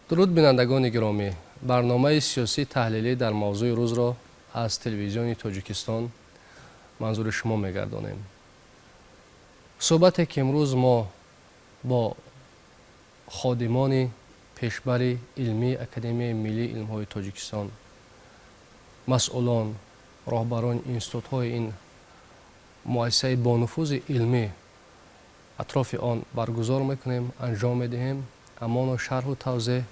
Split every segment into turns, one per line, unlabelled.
Дуруд, бинандагони гиромӣ! Барномаи сиёсӣ таҳлилӣ дар мавзӯи рӯзро аз Телевизиони Тоҷикистон манзури шумо мегардонем. Суҳбате, ки имрӯз мо бо ходимони пешбари илмии Академияи миллии илмҳои Тоҷикистон, масъулон, роҳбарони институтҳои ин муассисаи бонуфузи илмӣ атрофи он баргузор мекунем, анҷом медиҳем, амоно шарҳу тавзеҳ,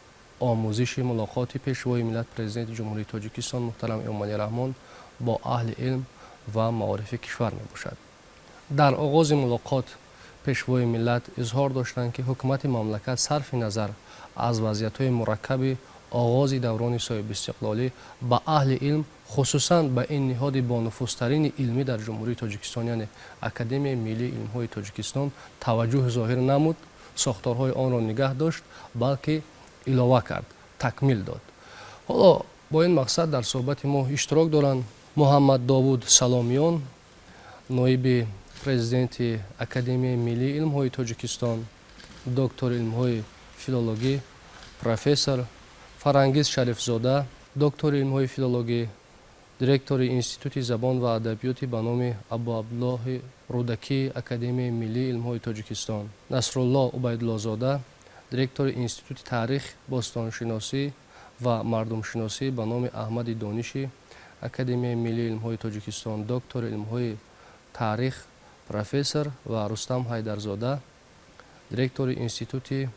омӯзиши мулоқоти Пешвои миллат, Президенти Ҷумҳурии Тоҷикистон муҳтарам Эмомалӣ Раҳмон бо аҳли илм ва маорифи кишвар мебошад. Дар оғози мулоқот Пешвои миллат изҳор доштанд, ки ҳукумати мамлакат сарфи назар аз вазъиятҳои мураккаби оғози даврони соҳибистиқлолӣ ба аҳли илм, хусусан ба ин ниҳоди бонуфузтарини илмӣ дар Ҷумҳурии Тоҷикистон, яъне Академияи миллии илмҳои Тоҷикистон, таваҷҷӯҳ зоҳир намуд, сохторҳои онро нигаҳ дошт, балки илова кард, такмил дод. Ҳоло бо ин мақсад дар суҳбати мо иштирок доранд Муҳаммад Довуд Саломиён, ноиби президенти Академияи миллии илмҳои Тоҷикистон, доктори илмҳои филологӣ, профессор, Фарангиз Шарифзода, доктори илмҳои филологӣ, директори Институти забон ва адабиёти ба номи Абуабдуллоҳи Рӯдакии Академияи миллии илмҳои Тоҷикистон, Насрулло Убайдуллозода, директори Институти таърих, бостоншиносӣ ва мардумшиносӣ ба номи Аҳмади Дониши Академияи миллии илмҳои Тоҷикистон, доктори илмҳои таърих, профессор, ва Рустам Ҳайдарзода, директори Институти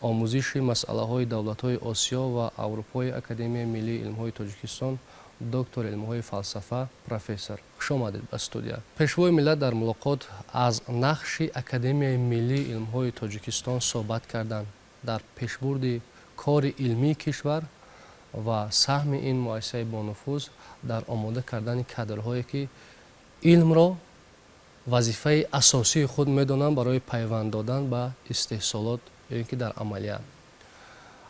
омӯзиши масъалаҳои давлатҳои Осиё ва Аврупои Академияи миллии илмҳои Тоҷикистон, доктори илмҳои фалсафа, профессор. Хуш омадед ба студия. Пешвои миллат дар мулоқот аз нақши Академияи миллии илмҳои Тоҷикистон суҳбат карданд дар пешбурди кори илмии кишвар ва саҳми ин муассисаи бонуфуз дар омода кардани кадрҳое, ки илмро вазифаи асосии худ медонанд барои пайванд додан ба истеҳсолот ё ин ки дар амалият.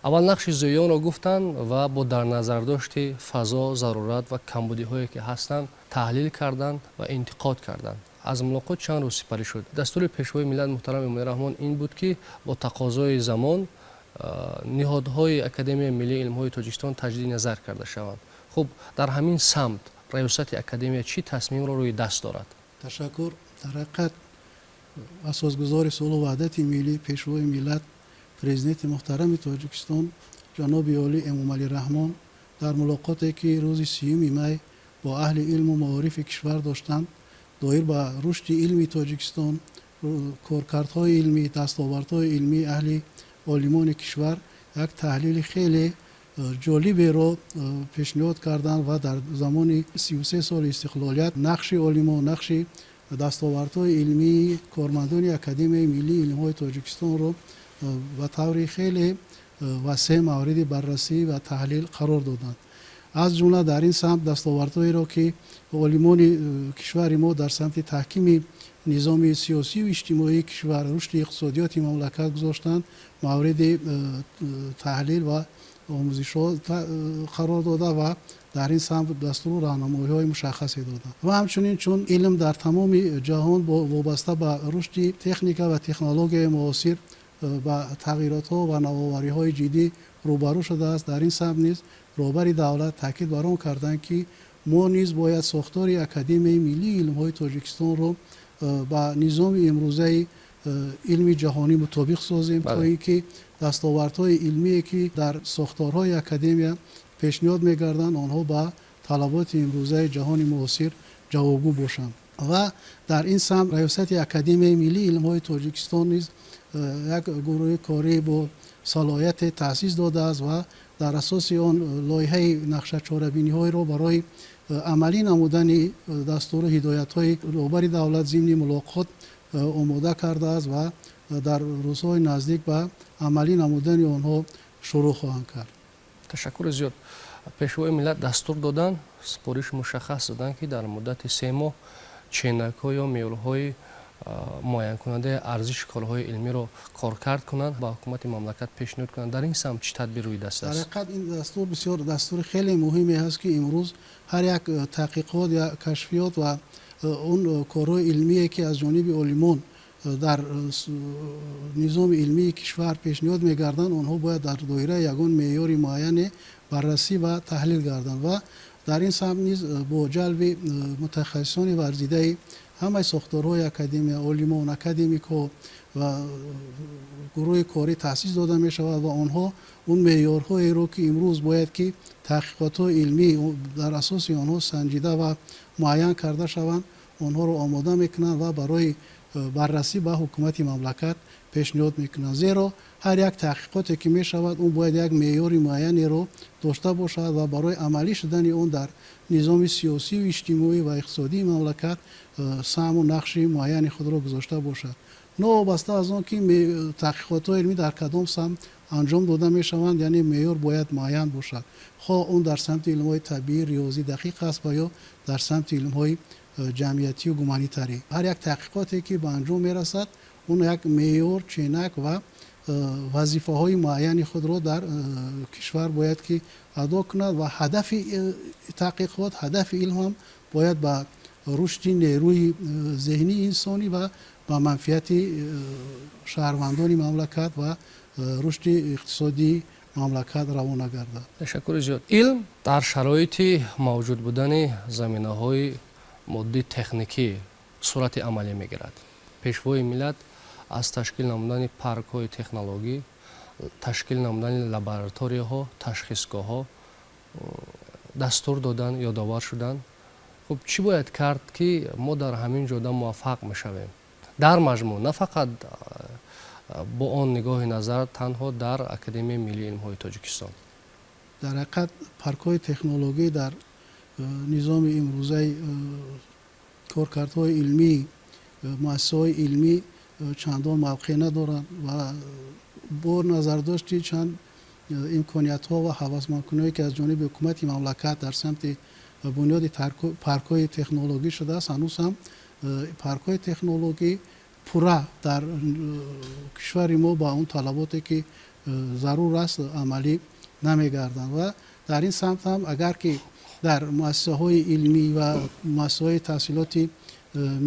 Аввал нақши зиёиёнро гуфтанд ва бо дар назардошти фазо, зарурат ва камбудиҳое, ки ҳастанд, таҳлил карданд ва интиқод карданд. Аз мулоқот чанд рӯз сипарӣ шуд. Дастури Пешвои миллат муҳтарам Эмомалӣ Раҳмон ин буд, ки бо тақозои замон ниҳодҳои Академияи миллии илмҳои Тоҷикистон таҷдиди назар карда шаванд. Хуб, дар ҳамин самт раёсати академия чӣ тасмимро рӯи даст дорад?
Ташаккур. Дар ҳақиқат, асосгузори сулҳу ваҳдати миллӣ, Пешвои миллат, Президенти муҳтарами Тоҷикистон ҷаноби олӣ Эмомалӣ Раҳмон дар мулоқоте, ки рӯзи 30-уми май бо аҳли илму маорифи кишвар доштанд, доир ба рушди илми Тоҷикистон, коркардҳои илмӣ, дастовардҳои илмии аҳли олимони кишвар як таҳлили хеле ҷолиберо пешниҳод карданд ва дар замони 33 соли истиқлолият нақши олимон, нақши дастовардҳои илмии кормандони Академияи миллии илмҳои Тоҷикистонро ба таври хеле васеъ мавриди баррасӣ ва таҳлил қарор доданд. Аз ҷумла дар ин самт дастовардҳоеро, ки олимони кишвари мо дар самти таҳкими низоми сиёсию иҷтимоии кишвар, рушди иқтисодиёти мамлакат гузоштанд, мавриди таҳлил ва омӯзишҳо қарор дода ва дар ин самт дастуру роҳнамоиҳои мушаххасе доданд. Ва ҳамчунин, чун илм дар тамоми ҷаҳон вобаста ба рушди техника ва технологияи муосир ба тағйиротҳо ва навовариҳои ҷиддӣ рӯбарӯ шудааст, дар ин самт низ роҳбари давлат таъкид бар он карданд, ки мо низ бояд сохтори Академияи миллии илмҳои Тоҷикистонро ба низоми имрӯзаи илми ҷаҳонӣ мутобиқ созем, то ин ки дастовардҳои илмие, ки дар сохторҳои академия пешниҳод мегарданд, онҳо ба талаботи имрӯзаи ҷаҳони муосир ҷавобгӯ бошанд. Ва дар ин самт раёсати Академияи миллии илмҳои Тоҷикистон низ як гурӯҳи корӣ бо салоҳияте таъсис додааст ва дар асоси он лоиҳаи нақшачорабиниҳоеро барои амалӣ намудани дастуру ҳидоятҳои роҳбари давлат зимни мулоқот омода кардааст ва дар рӯзҳои наздик ба амалӣ намудани онҳо шурӯъ хоҳанд кард.
Ташаккури зиёд. Пешвои миллат дастур доданд, супориши мушаххас доданд, ки дар муддати 3 моҳ ченакҳо ё меъёрҳои муайянкунандаи арзиши корҳои илмиро коркард кунанд, ба ҳукумати мамлакат пешниҳод кунанд. Дар ин самт чӣ тадбир рӯи даст
Дар
аст?
ҳақиқат, ин дастур бисёр дастури хеле муҳиме ҳаст, ки имрӯз ҳар як таҳқиқот я кашфиёт ва он корҳои илмие, ки аз ҷониби олимон Дар низоми илмии кишвар пешниҳод мегарданд, онҳо бояд дар доираи ягон меъёри муайяне баррасӣ ва таҳлил гарданд ва дар ин самт низ бо ҷалби мутахассисони варзидаи ҳамаи сохторҳои академия, олимон, академикҳо ва гурӯҳи корӣ таъсис дода мешавад ва онҳо он меъёрҳоеро, ки имрӯз бояд ки таҳқиқотҳои илмӣ дар асоси онҳо санҷида ва муайян карда шаванд, онҳоро омода мекунанд ва барои баррасӣ ба ҳукумати мамлакат пешниҳод мекунанд. Зеро ҳар як таҳқиқоте ки мешавад, он бояд як меъёри муайянеро дошта бошад ва барои амалӣ шудани он дар низоми сиёсию иҷтимоӣ ва иқтисодии мамлакат саҳму нақши муайяни худро гузошта бошад. Новобаста аз он ки таҳқиқотҳои илмӣ дар кадом самт анҷом дода мешаванд, яъне меъёр бояд муайян бошад, хоҳ он дар самти илмҳои табиӣ, риёзӣ, дақиқ аст ва ё дар самти илмҳои ҷамъиятию гуманитарӣ. Ҳар як таҳқиқоте ки ба анҷом мерасад, он як меъёр, ченак ва вазифаҳои муайяни худро дар кишвар бояд ки адо кунад ва ҳадафи таҳқиқот, ҳадафи илм ҳам бояд ба рушди нерӯи зеҳнии инсонӣ ва ба манфиати шаҳрвандони мамлакат ва рушди иқтисодии мамлакат равона гардад.
Ташаккури зиёд. Илм дар шароити мавҷуд будани заминаҳои моддии техникӣ сурати амалӣ мегирад. Пешвои миллат аз ташкил намудани паркҳои технологӣ, ташкил намудани лабораторияҳо, ташхисгоҳҳо дастур доданд, ёдовар шуданд. Хуб, чӣ бояд кард, ки мо дар ҳамин ҷода муваффақ мешавем дар маҷмӯъ, на фақат бо он нигоҳи назар танҳо дар Академияи миллии илмҳои Тоҷикистон?
Дар ҳақиқат, паркҳои технологӣ дар низоми имрӯзаи коркардҳои илмӣ, муассисаҳои илмӣ чандон мавқеъ надоранд ва бо назардошти чанд имкониятҳо ва ҳавасмандкуниҳое, ки аз ҷониби ҳукумати мамлакат дар самти бунёди паркҳои технологӣ шудааст, ҳанӯз ҳам паркҳои технологӣ пурра дар кишвари мо ба он талаботе, ки зарур аст, амалӣ намегарданд. Ва дар ин самт ҳам, агар ки дар муассисаҳои илмӣ ва муассисаҳои таҳсилоти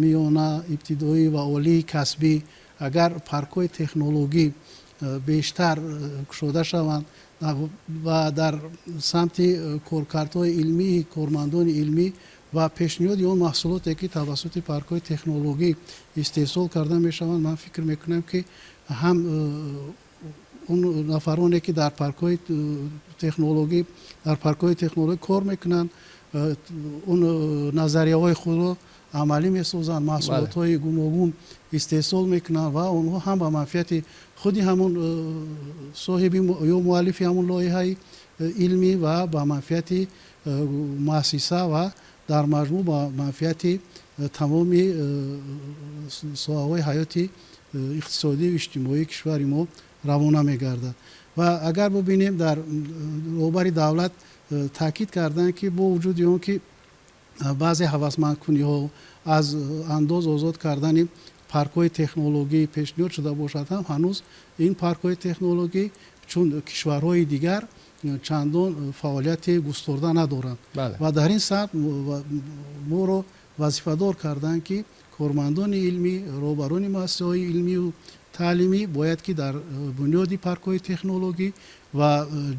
миёна, ибтидоӣ ва олии касбӣ агар паркҳои технологӣ бештар кушода шаванд ва дар самти коркардҳои илмии кормандони илмӣ ва пешниҳоди он маҳсулоте, ки тавассути паркҳои технологӣ истеҳсол карда мешаванд, ман фикр мекунам, ки ҳам он нафароне, ки дар паркҳои технологӣ кор мекунанд, он назарияҳои худро амалӣ месозанд, маҳсулотҳои гуногун истеҳсол мекунанд ва онҳо ҳам ба манфиати худи ҳамон соҳиби ё муаллифи ҳамон лоиҳаи илмӣ ва ба манфиати муассиса ва дар маҷмӯъ ба манфиати тамоми соҳаҳои ҳаёти иқтисодию иҷтимоии кишвари мо равона мегардад. Ва агар бубинем, дар роҳбари давлат таъкид карданд, ки бо вуҷуди он ки баъзе ҳавасмандкуниҳо аз андоз озод кардани паркҳои технологӣ пешниҳод шуда бошад ҳам, ҳанӯз ин паркҳои технологӣ чун кишварҳои дигар чандон фаъолияти густурда надоранд. Ва дар ин самт моро вазифадор карданд, ки кормандони илмӣ, роҳбарони муассисаҳои илмию таълимӣ бояд ки дар бунёди паркҳои технологӣ ва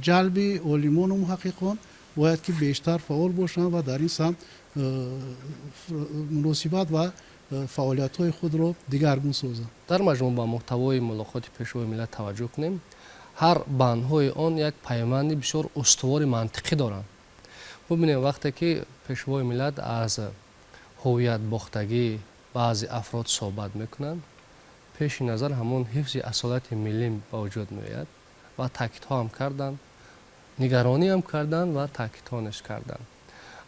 ҷалби олимону муҳаққиқон бояд ки бештар фаъол бошанд ва дар ин самт муносибат ва фаъолиятҳои худро дигаргун созанд.
Дар маҷмӯъ, ба муҳтавои мулоқоти Пешвои миллат таваҷҷӯҳ кунем. Ҳар бандҳои он як пайванди бисёр устувори мантиқӣ доранд. Бубинем, вақте ки Пешвои миллат аз ҳувиятбохтагии баъзе афрод суҳбат мекунанд, пеши назар ҳамон ҳифзи асолати миллӣ ба вуҷуд меояд ва таъкидҳо ҳам карданд, нигаронӣ ҳам карданд ва таъкидҳо низ карданд.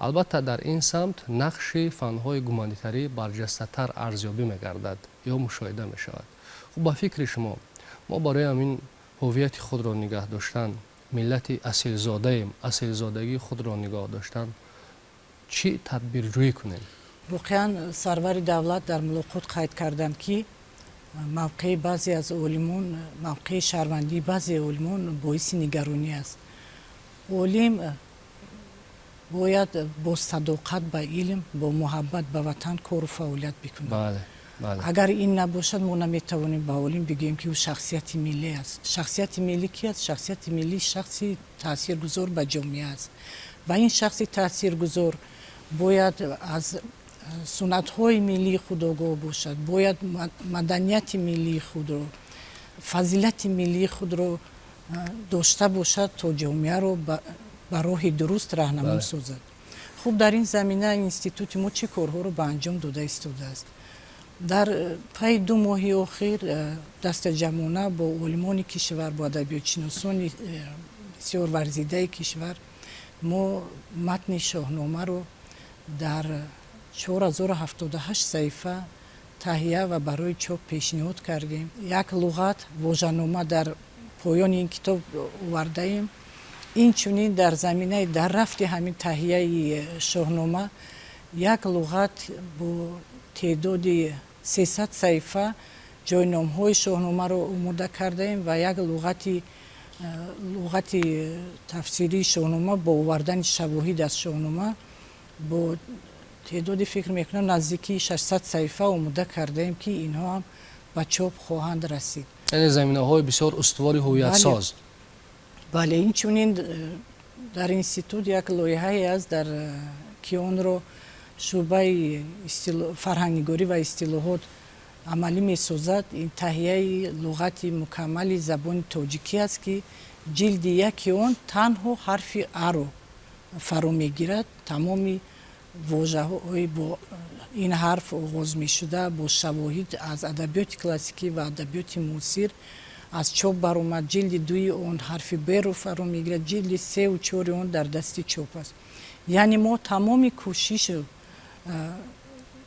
Албатта, дар ин самт нақши фанҳои гуманитарӣ барҷастатар арзёбӣ мегардад ё мушоҳида мешавад. Хуб, ба фикри шумо, мо барои ҳамин ҳувияти худро нигаҳ доштан, миллати асилзодаем, асилзодагии худро нигоҳ доштан чӣ тадбирҷӯӣ кунем?
Воқеан, сарвари давлат дар мулоқот қайд карданд, ки мавқеи баъзе аз олимон, мавқеи шаҳрвандии баъзе олимон боиси нигаронӣ аст. Олим бояд бо садоқат ба илм, бо муҳаббат ба ватан кору фаъолият бикунад. Агар ин набошад, мо наметавонем ба олим бигӯем, ки ӯ шахсияти миллӣ аст. Шахсияти миллӣ ки аст? Шахсияти миллӣ шахси таъсиргузор ба ҷомеа аст ва ин шахси таъсиргузор бояд аз суннатҳои миллии худ огоҳ бошад, бояд маданияти миллии худро, фазилати миллии худро дошта бошад, то ҷомеаро ба роҳи дуруст раҳнамон созад. Хуб, дар ин замина институти мо чӣ корҳоро ба анҷом дода истодааст? Дар пайи 2 моҳи охир дастаҷамъона бо олимони кишвар, бо адабиётшиносони бисёр варзидаи кишвар мо матни Шоҳномаро дар 4078 саҳифа таҳия ва барои чоп пешниҳод кардем. Як луғат, вожанома дар поёни ин китоб овардаем. Инчунин дар заминаи дар рафти ҳамин таҳияи Шоҳнома як луғат бо теъдоди 300 саҳифа ҷойномҳои Шоҳномаро омода кардаем ва як луғати тафсирии Шоҳнома бо овардани шавоҳид аз Шоҳнома бо теъдоди, фикр мекунам, наздики 600 саҳифа омода кардаем, ки инҳо ҳам ба чоп хоҳанд расид.
Яъне заминаҳои бисёр устувори ҳуввиятсоз.
Бале, инчунин дар институт як лоиҳае аст, дар ки онро шӯъбаи фарҳангнигорӣ ва истилоҳот амалӣ месозад. Ин таҳияи луғати мукаммали забони тоҷикӣ аст, ки ҷилди яки он танҳо ҳарфи аро фаро мегирад. Тамоми вожаҳои бо ин ҳарф оғоз мешуда бо шавоҳид аз адабиёти классикӣ ва адабиёти муосир аз чоп баромад. Ҷилди дуи он ҳарфи беро фаро мегирад, ҷилди сеу чори он дар дасти чоп аст. Яъне мо тамоми кӯшишу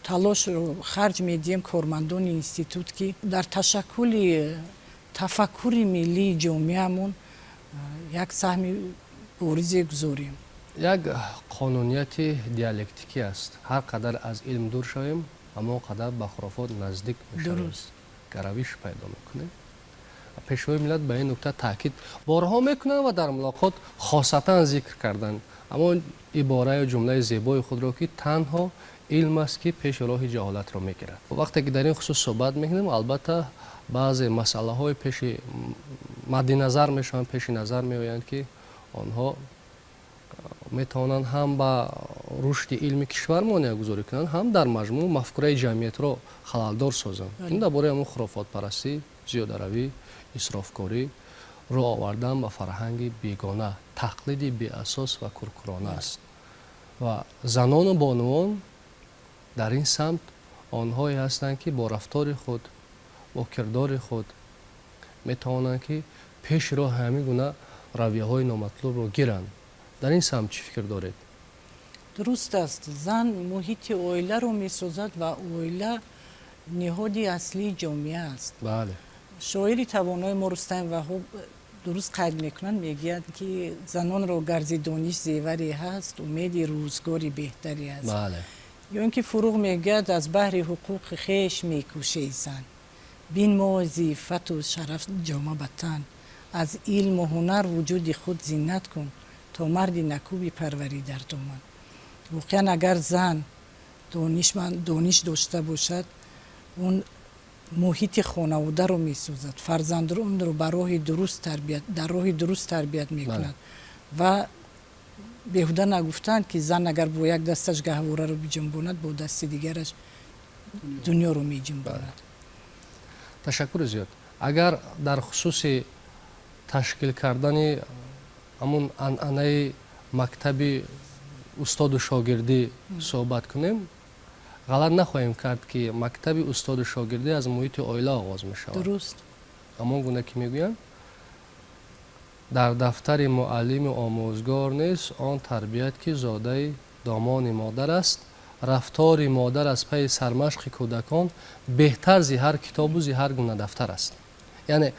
талошро харҷ медиҳем, кормандони институт, ки дар ташаккули тафаккури миллии ҷомеамон як саҳми боризе гузорем.
Як қонунияти диалектикӣ аст: ҳар қадар аз илм дур шавем, ҳамон қадар ба хурофот наздик мешавем, гаравиш пайдо мекунем. Пешвои миллат ба ин нукта таъкид борҳо мекунанд ва дар мулоқот хосатан зикр карданд ҳамон ибора ё ҷумлаи зебои худро, ки танҳо илм аст, ки пеши роҳи ҷаҳолатро мегирад. Вақте ки дар ин хусус суҳбат мекунем, албатта, баъзе масъалаҳои пеши мадди назар мешаванд, пеши назар меоянд, ки онҳо метавонанд ҳам ба рушди илми кишвар монеагузорӣ кунанд, ҳам дар маҷмӯъ мафкураи ҷамъиятро халалдор созанд. Ин дар бораи ҳамон хурофотпарастӣ, зиёдаравӣ, исрофкорӣ, рӯ овардан ба фарҳанги бегона, тақлиди беасос ва куркурона аст. Ва занону бонувон дар ин самт онҳое ҳастанд, ки бо рафтори худ, бо кирдори худ метавонанд, ки пеши роҳи ҳамин гуна равияҳои номатлубро гиранд. Дар ин самт чӣ фикр доред?
Дуруст аст, зан муҳити оиларо месозад ва оила ниҳоди аслии ҷомеа аст. Шоири тавонои мо Рустам Ваҳоб дуруст қайд мекунанд, мегӯяд, ки занонро гарзи дониш зеваре ҳаст, умеди рӯзгори беҳтаре аст. Ё ин ки Фуруғ мегӯяд: аз баҳри ҳуқуқи хеш мекӯшей зан, бинмо зифату шараф ҷома ба тан, аз илму ҳунар вуҷуди худ зинат кун, то марди накӯ бипарварӣ дар доман. Воқеан, агар зан дониш дошта бошад, он муҳити хонаводаро месозад, фарзандонро ба роҳи дуруст тарбият, дар роҳи дуруст тарбият мекунад. Ва беҳуда нагуфтанд, ки зан агар бо як дасташ гаҳвораро биҷунбонад, бо дасти дигараш дунёро меҷунбонад.
Ташаккури зиёд. Агар дар хусуси ташкил кардани ҳамун анъанаи мактаби устоду шогирдӣ суҳбат кунем, ғалат нахоҳем кард, ки мактаби устоду шогирдӣ аз муҳити оила оғоз мешавад. Ҳамон гуна ки мегӯянд, дар дафтари муаллиму омӯзгор нест он тарбият, ки зодаи домони модар аст. Рафтори модар аз пайи сармашқи кӯдакон беҳтар зи ҳар китобу зи ҳар гуна дафтар аст. Яъне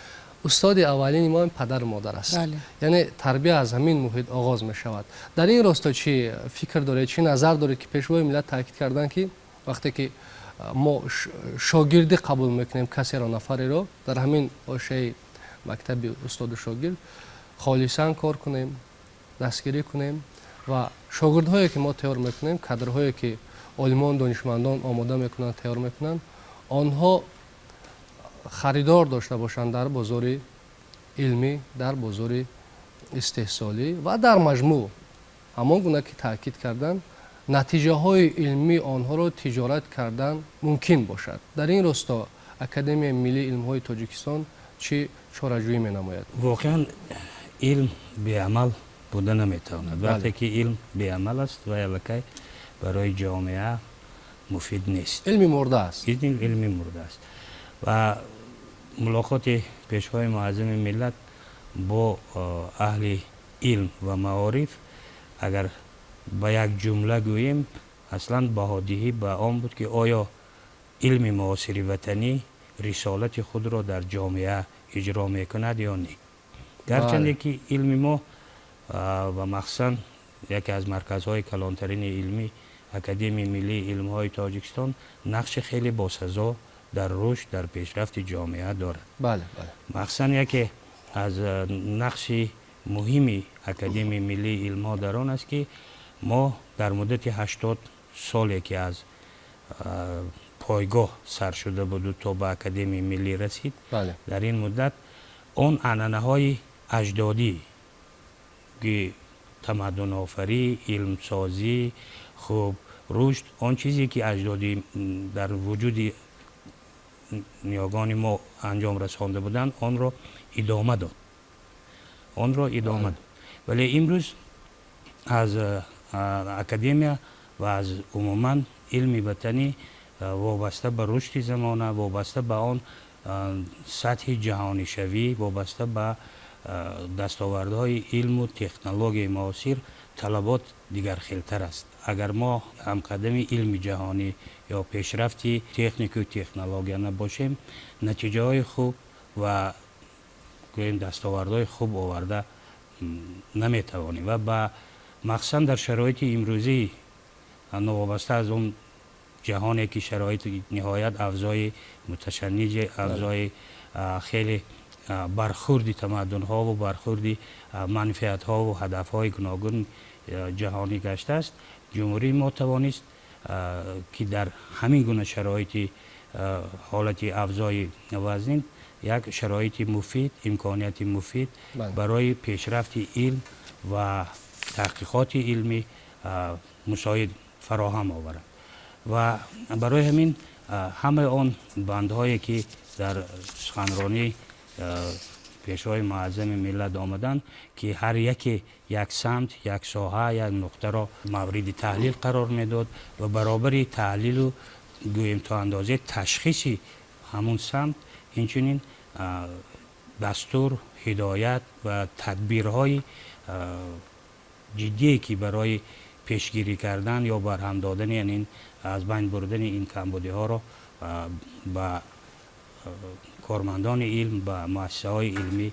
устоди аввалини мо падару модар аст. Яъне тарбия аз ҳамин муҳит оғоз мешавад. Дар ин росто чӣ фикр доред, чӣ назар доред, ки пешвои миллат таъкид карданд, ки вақте ки мо шогирдӣ қабул мекунем касеро, нафареро, дар ҳамин ҳошияи мактаби устоду шогирд холисан кор кунем, дастгирӣ кунем ва шогирдҳое ки мо тайёр мекунем, кадрҳое ки олимон, донишмандон омода мекунанд, тайёр мекунанд, Онҳо харидор дошта бошанд дар бозори илмӣ, дар бозори истеҳсолӣ ва дар маҷмӯъ, ҳамон гуна ки таъкид карданд, натиҷаҳои илмии онҳоро тиҷорат кардан мумкин бошад. Дар ин росто Академияи миллии илмҳои Тоҷикистон чӣ чораҷӯӣ менамояд?
Воқеан, илм беамал буда наметавонад. Вақте ки илм беамал аст, вай аллакай барои ҷомеа муфид нест.
Илми мурда аст.
Илми мурда аст. Ва мулоқоти Пешвои Муаззами миллат бо аҳли илм ва маориф, агар ба як ҷумла гӯем, аслан баҳодиҳӣ ба он буд, ки оё илми муосири ватанӣ рисолати худро дар ҷомеа иҷро мекунад ё не. Гарчанде ки илми мо ва махсусан яке аз марказҳои калонтарини илмӣ, Академияи миллии илмҳои Тоҷикистон, нақши хеле босазо дар рушд, дар пешрафти ҷомеа дорад. Махсусан яке аз нақши муҳими Академияи миллии илмҳо дар он аст, ки мо дар муддати 80 соле, ки аз пойгоҳ сар шуда буду то ба Академияи миллӣ расид, дар ин муддат он анъанаҳои аҷдодӣ, ки тамаддунофарӣ, илмсозӣ, хуб, рушд, он чизе ки аҷдодӣ дар вуҷуди ниёгони мо анҷом расонда буданд, онро идома дод. Вале имрӯз аз академия ва аз умуман илми ватанӣ вобаста ба рушди замона, вобаста ба он сатҳи ҷаҳонишавӣ, вобаста ба дастовардҳои илму технологияи муосир талабот дигархелтар аст. Агар мо ҳамқадами илми ҷаҳонӣ ё пешрафти технику технология набошем, натиҷаҳои хуб ва гӯем дастовардҳои хуб оварда наметавонем. Ва ба махсусан дар шароити имрӯзӣ, новобаста аз он ҷаҳоне ки шароити ниҳоят авзои муташанниҷе, авзои хеле бархурди тамаддунҳову бархурди манфиатҳову ҳадафҳои гуногун ҷаҳонӣ гаштааст, ҷумҳурии мо тавонист, ки дар ҳамин гуна шароити ҳолати авзои вазнин як шароити муфид, имконияти муфид барои пешрафти илм ва таҳқиқоти илмӣ мусоид фароҳам оварад. Ва барои ҳамин ҳамаи он бандҳое, ки дар суханронӣ Пешвои Муаззами миллат омаданд, ки ҳар яке як самт, як соҳа, як нуқтаро мавриди таҳлил қарор медод ва баробари таҳлилу гӯем то андозаи ташхиси ҳамун самт, инчунин дастур, ҳидоят ва тадбирҳои ҷиддие, ки барои пешгирӣ кардан ё барҳам додани, яъне аз байн бурдани ин камбудиҳоро ба кормандони илм, ба муассисаҳои илмӣ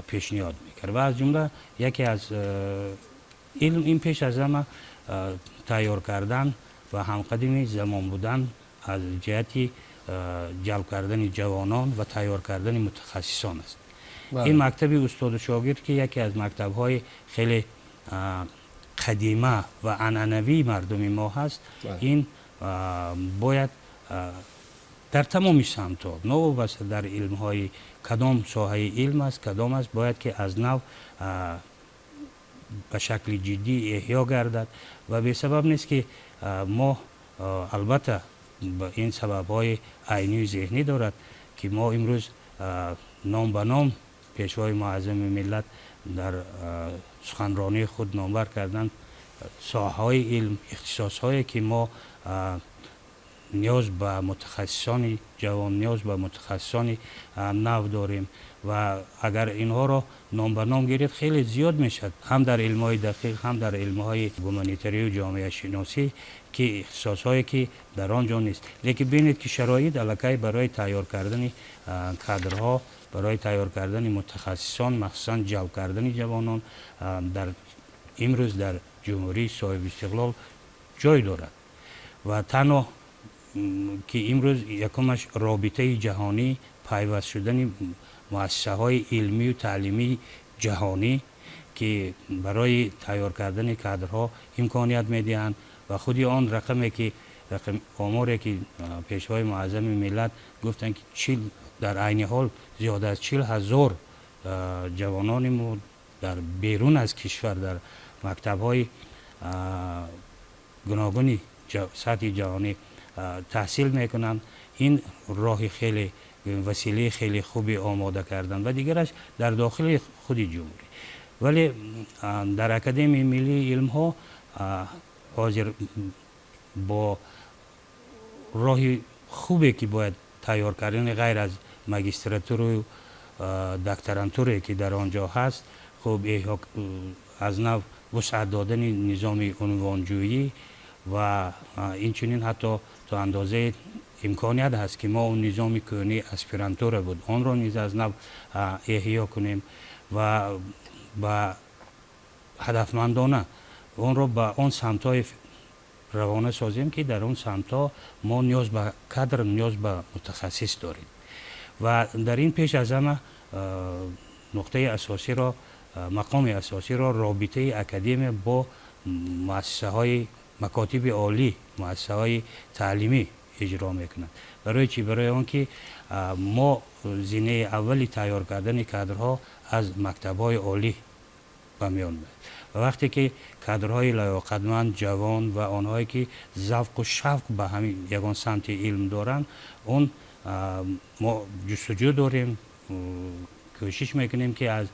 пешниҳод мекард. Ва аз ҷумла яке аз илм ин пеш аз ҳама тайёр кардан ва ҳамқадами замон будан аз ҷиҳати ҷалб кардани ҷавонон ва тайёр кардани мутахассисон аст. Ин мактаби устоду шогирд, ки яке аз мактабҳои хеле қадима ва анъанавии мардуми мо ҳаст, ин бояд дар тамоми самтҳо, новобаста дар илмҳои кадом соҳаи илм аст, кадом аст, бояд ки аз нав ба шакли ҷиддӣ эҳё гардад. Ва бесабаб нест, ки мо, албатта, ин сабабҳои айнию зеҳнӣ дорад, ки мо имрӯз ном ба ном Пешвои Муаззами миллат дар суханронии худ номбар карданд соҳаҳои илм, ихтисосҳое, ки мо ниёз ба мутахассисони ҷавон, ниёз ба мутахассисони нав дорем. Ва агар инҳоро ном ба ном гирифт, хеле зиёд мешавад, ҳам дар илмҳои дақиқ, ҳам дар илмҳои гуманитарию ҷомеашиносӣ, ки ихтисосҳое ки дар он ҷо нест. Лекин бинед, ки шароит аллакай барои тайёр кардани кадрҳо, барои тайёр кардани мутахассисон, махсусан ҷалб кардани ҷавонон дар имрӯз дар ҷумҳурии соҳибистиқлол ҷой дорад. Ва танҳо ки имрӯз якумаш робитаи ҷаҳонӣ, пайваст шудани муассисаҳои илмию таълимии ҷаҳонӣ, ки барои тайёр кардани кадрҳо имконият медиҳанд, ва худи он рақаме, ки оморе ки Пешвои Муаззами миллат гуфтанд, ки чил дар айни ҳол зиёда аз 40 000 ҷавонони мо дар берун аз кишвар дар мактабҳои гуногуни сатҳи ҷаҳонӣ таҳсил мекунанд. Ин роҳи хеле, василаи хеле хуби омода кардан ва дигараш дар дохили худи ҷумҳурӣ. Вале дар Академияи миллии илмҳо ҳозир бо роҳи хубе ки бояд тайёр кардани, ғайр аз магистратураю докторантуре ки дар он ҷо ҳаст, хуб, аз нав вусъат додани низоми унвонҷӯӣ ва инчунин ҳатто то андозаи имконият ҳаст, ки мо он низоми кӯҳнаи аспирантура буд, онро низ аз нав эҳё кунем ва ба ҳадафмандона онро ба он самтҳои равона созем, ки дар он самтҳо мо ниёз ба кадр, ниёз ба мутахассис дорем. Ва дар ин пеш аз ҳама нуқтаи асосиро, мақоми асосиро робитаи академия бо муассисаҳои макотиби олӣ, муассисаҳои таълимӣ иҷро мекунад. Барои чӣ? Барои он ки мо зинаи аввали тайёр кардани кадрҳо аз мактабҳои олӣ ба миён меояд ва вақте ки кадрҳои лаёқатманд, ҷавон ва онҳое ки завқу шавқ ба ҳамин ягон самти илм доранд, он мо ҷустуҷӯ дорем, кӯшиш мекунем, ки аз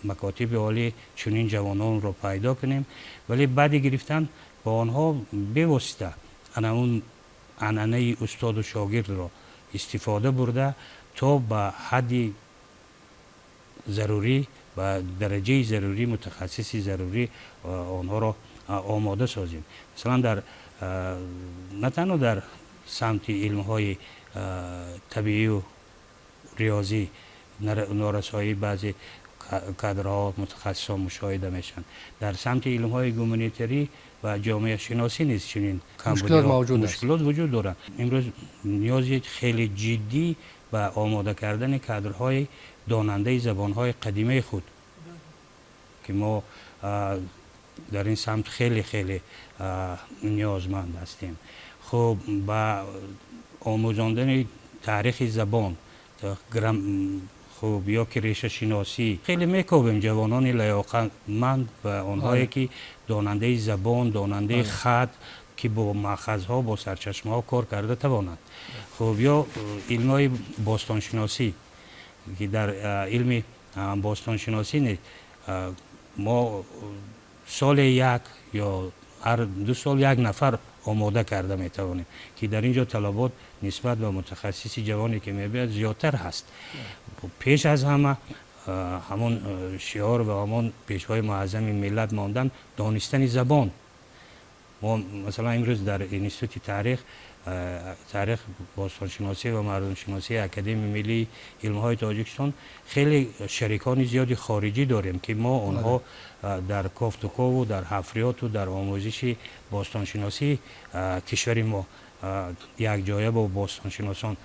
макотиби олӣ чунин ҷавононро пайдо кунем. Вале баъди гирифтан ба онҳо бевосита ана он анъанаи устоду шогирдро истифода бурда, то ба ҳадди зарурӣ, ба дараҷаи зарурӣ, мутахассиси зарурӣ онҳоро омода созем. Масалан, дар на танҳо дар самти илмҳои табиию риёзӣ норасоии баъзе кадрҳо, мутахассисон мушоҳида мешаванд, дар самти илмҳои гуманитарӣ ва ҷомеашиносӣ низ чунин мушкилот вуҷуд доранд. Имрӯз ниёзи хеле ҷиддӣ ба омода кардани кадрҳои донандаи забонҳои қадимаи худ, ки мо дар ин самт хеле хеле ниёзманд ҳастем. Хуб, ба омӯзондани таърихи забон, хуб, ё ки решашиносӣ хеле мекобем ҷавонони лаёқатманд ва онҳое ки донандаи забон, донандаи хат, ки бо маъхазҳо, бо сарчашмаҳо кор карда тавонанд. Хуб, ё илмҳои бостоншиносӣ, ки дар илми бостоншиносӣ мо соле як ё ҳар 2 сол як нафар омода карда метавонем, ки дар ин ҷо талабот нисбат ба мутахассиси ҷавоне ки мебиёяд, зиёдтар ҳаст. Пеш аз ҳама ҳамон шиор ва ҳамон Пешвои Муаззами миллат мондан донистани забон. Мо масалан имрӯз дар Институти таърих, бостоншиносӣ ва мардумшиносии Академияи миллии илмҳои Тоҷикистон хеле шарикони зиёди хориҷӣ дорем, ки мо онҳо дар кофтукову дар ҳафриёту дар омӯзиши бостоншиносии кишвари мо якҷоя бо бостоншиносон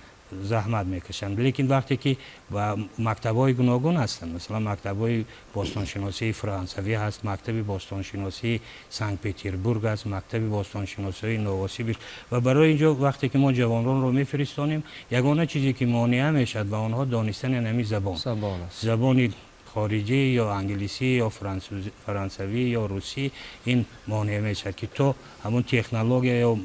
заҳмат мекашанд. Лекин вақте ки ба мактабҳои гуногун ҳастанд, масалан, мактабҳои бостоншиносии франсавӣ ҳаст, мактаби бостоншиносии Санкт Петербург аст, мактаби бостоншиносии Новосибирск, ва барои ин ҷо вақте ки мо ҷавононро мефиристонем, ягона чизе ки монеа мешавад ба онҳо, донистани ҳамин забон, забони хориҷӣ, ё англисӣ, ё франсавӣ, ё русӣ. Ин монеа мешавад, ки то ҳамон технология ё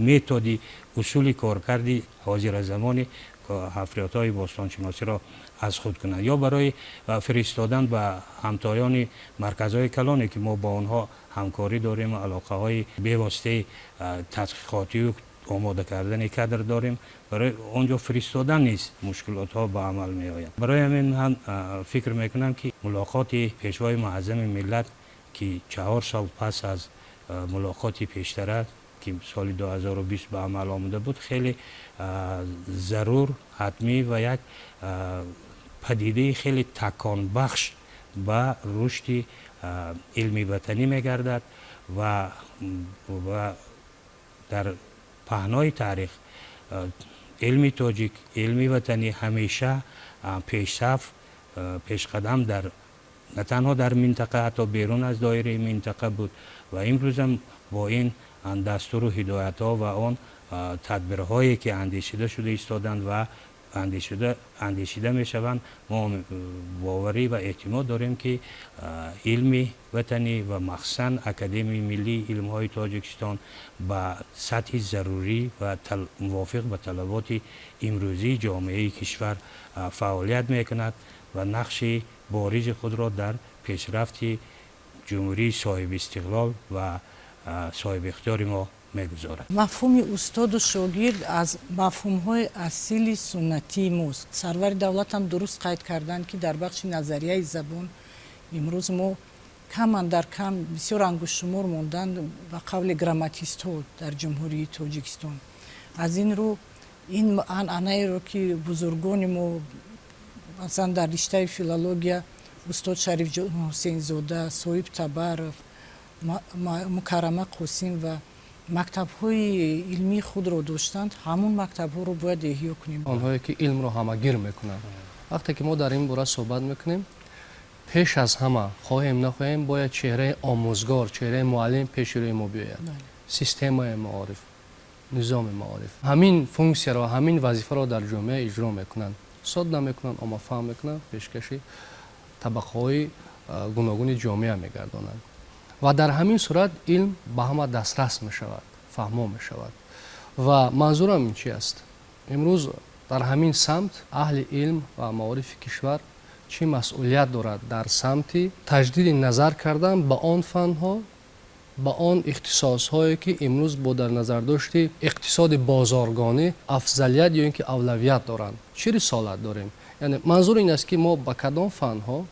методи усули коркарди ҳозиразамони ҳафриётҳои бостоншиносиро аз худ кунанд. Ё барои фиристодан ба ҳамтоёни марказҳои калоне, ки мо бо онҳо ҳамкорӣ дорем, алоқаҳои бевоситаи тадқиқотию омода кардани кадр дорем, барои он ҷо фиристодан низ мушкилотҳо ба амал меояд. Барои ҳамин ман фикр мекунам, ки мулоқоти Пешвои Муаззами миллат, ки 4 сол пас аз мулоқоти пештара, ки соли 2020 ба амал омада буд, хеле зарур, ҳатмӣ ва як падидаи хеле таконбахш ба рушди илми ватанӣ мегардад ва дар паҳнои таърих илми тоҷик, илми ватанӣ ҳамеша пешсаф, пешқадам дар на танҳо дар минтақа, ҳатто берун аз доираи минтақа буд ва имрӯзам бо ин Дастуру ҳидоятҳо ва он тадбирҳое, ки андешида шуда истоданд ва андешида мешаванд, мо боварӣ ва эътимод дорем, ки илми ватанӣ ва махсусан Академияи миллии илмҳои Тоҷикистон ба сатҳи зарурӣ ва мувофиқ ба талаботи имрӯзии ҷомеаи кишвар фаъолият мекунад ва нақши боризи худро дар пешрафти ҷумҳурии соҳибистиқлол ва соҳибихтиёри мо мегузорад.
Мафҳуми устоду шогирд аз мафҳумҳои асили суннатии мост. Сарвари давлатам дуруст қайд карданд, ки дар бахши назарияи забон имрӯз мо кам андар кам, бисёр ангуштшумор монданд, ба қавли грамматистҳо, дар Ҷумҳурии Тоҷикистон. Аз ин рӯ ин анъанаеро, ки бузургони мо, масалан, дар риштаи филология устод Шарифҷон Ҳусейнзода, Соҳиб Табаров, Мукаррама Қосим ва мактабҳои илмии худро доштанд, ҳамон мактабҳоро бояд эҳё кунем.
Онҳое ки илмро ҳамагир мекунанд. Вақте ки мо дар ин бора суҳбат мекунем, пеш аз ҳама, хоҳем нахоҳем, бояд чеҳраи омӯзгор, чеҳраи муаллим пеши рӯи мо биёяд. Системаи маориф, низоми маориф ҳамин функсияро, ҳамин вазифаро дар ҷомеа иҷро мекунанд, содда мекунанд, оммафаҳм мекунанд, пешкаши табақаҳои гуногуни ҷомеа мегардонанд ва дар ҳамин сурат илм ба ҳама дастрас мешавад, фаҳмо мешавад. Ва манзурам ин чи аст? Имрӯз дар ҳамин самт аҳли илм ва маорифи кишвар чӣ масъулият дорад дар самти таҷдиди назар кардан ба он фанҳо, ба он ихтисосҳое, ки имрӯз бо дар назардошти иқтисоди бозоргонӣ афзалият ё ин ки авлавият доранд? Чӣ рисолат дорем? Яъне манзур ин аст, ки мо ба кадом фанҳо,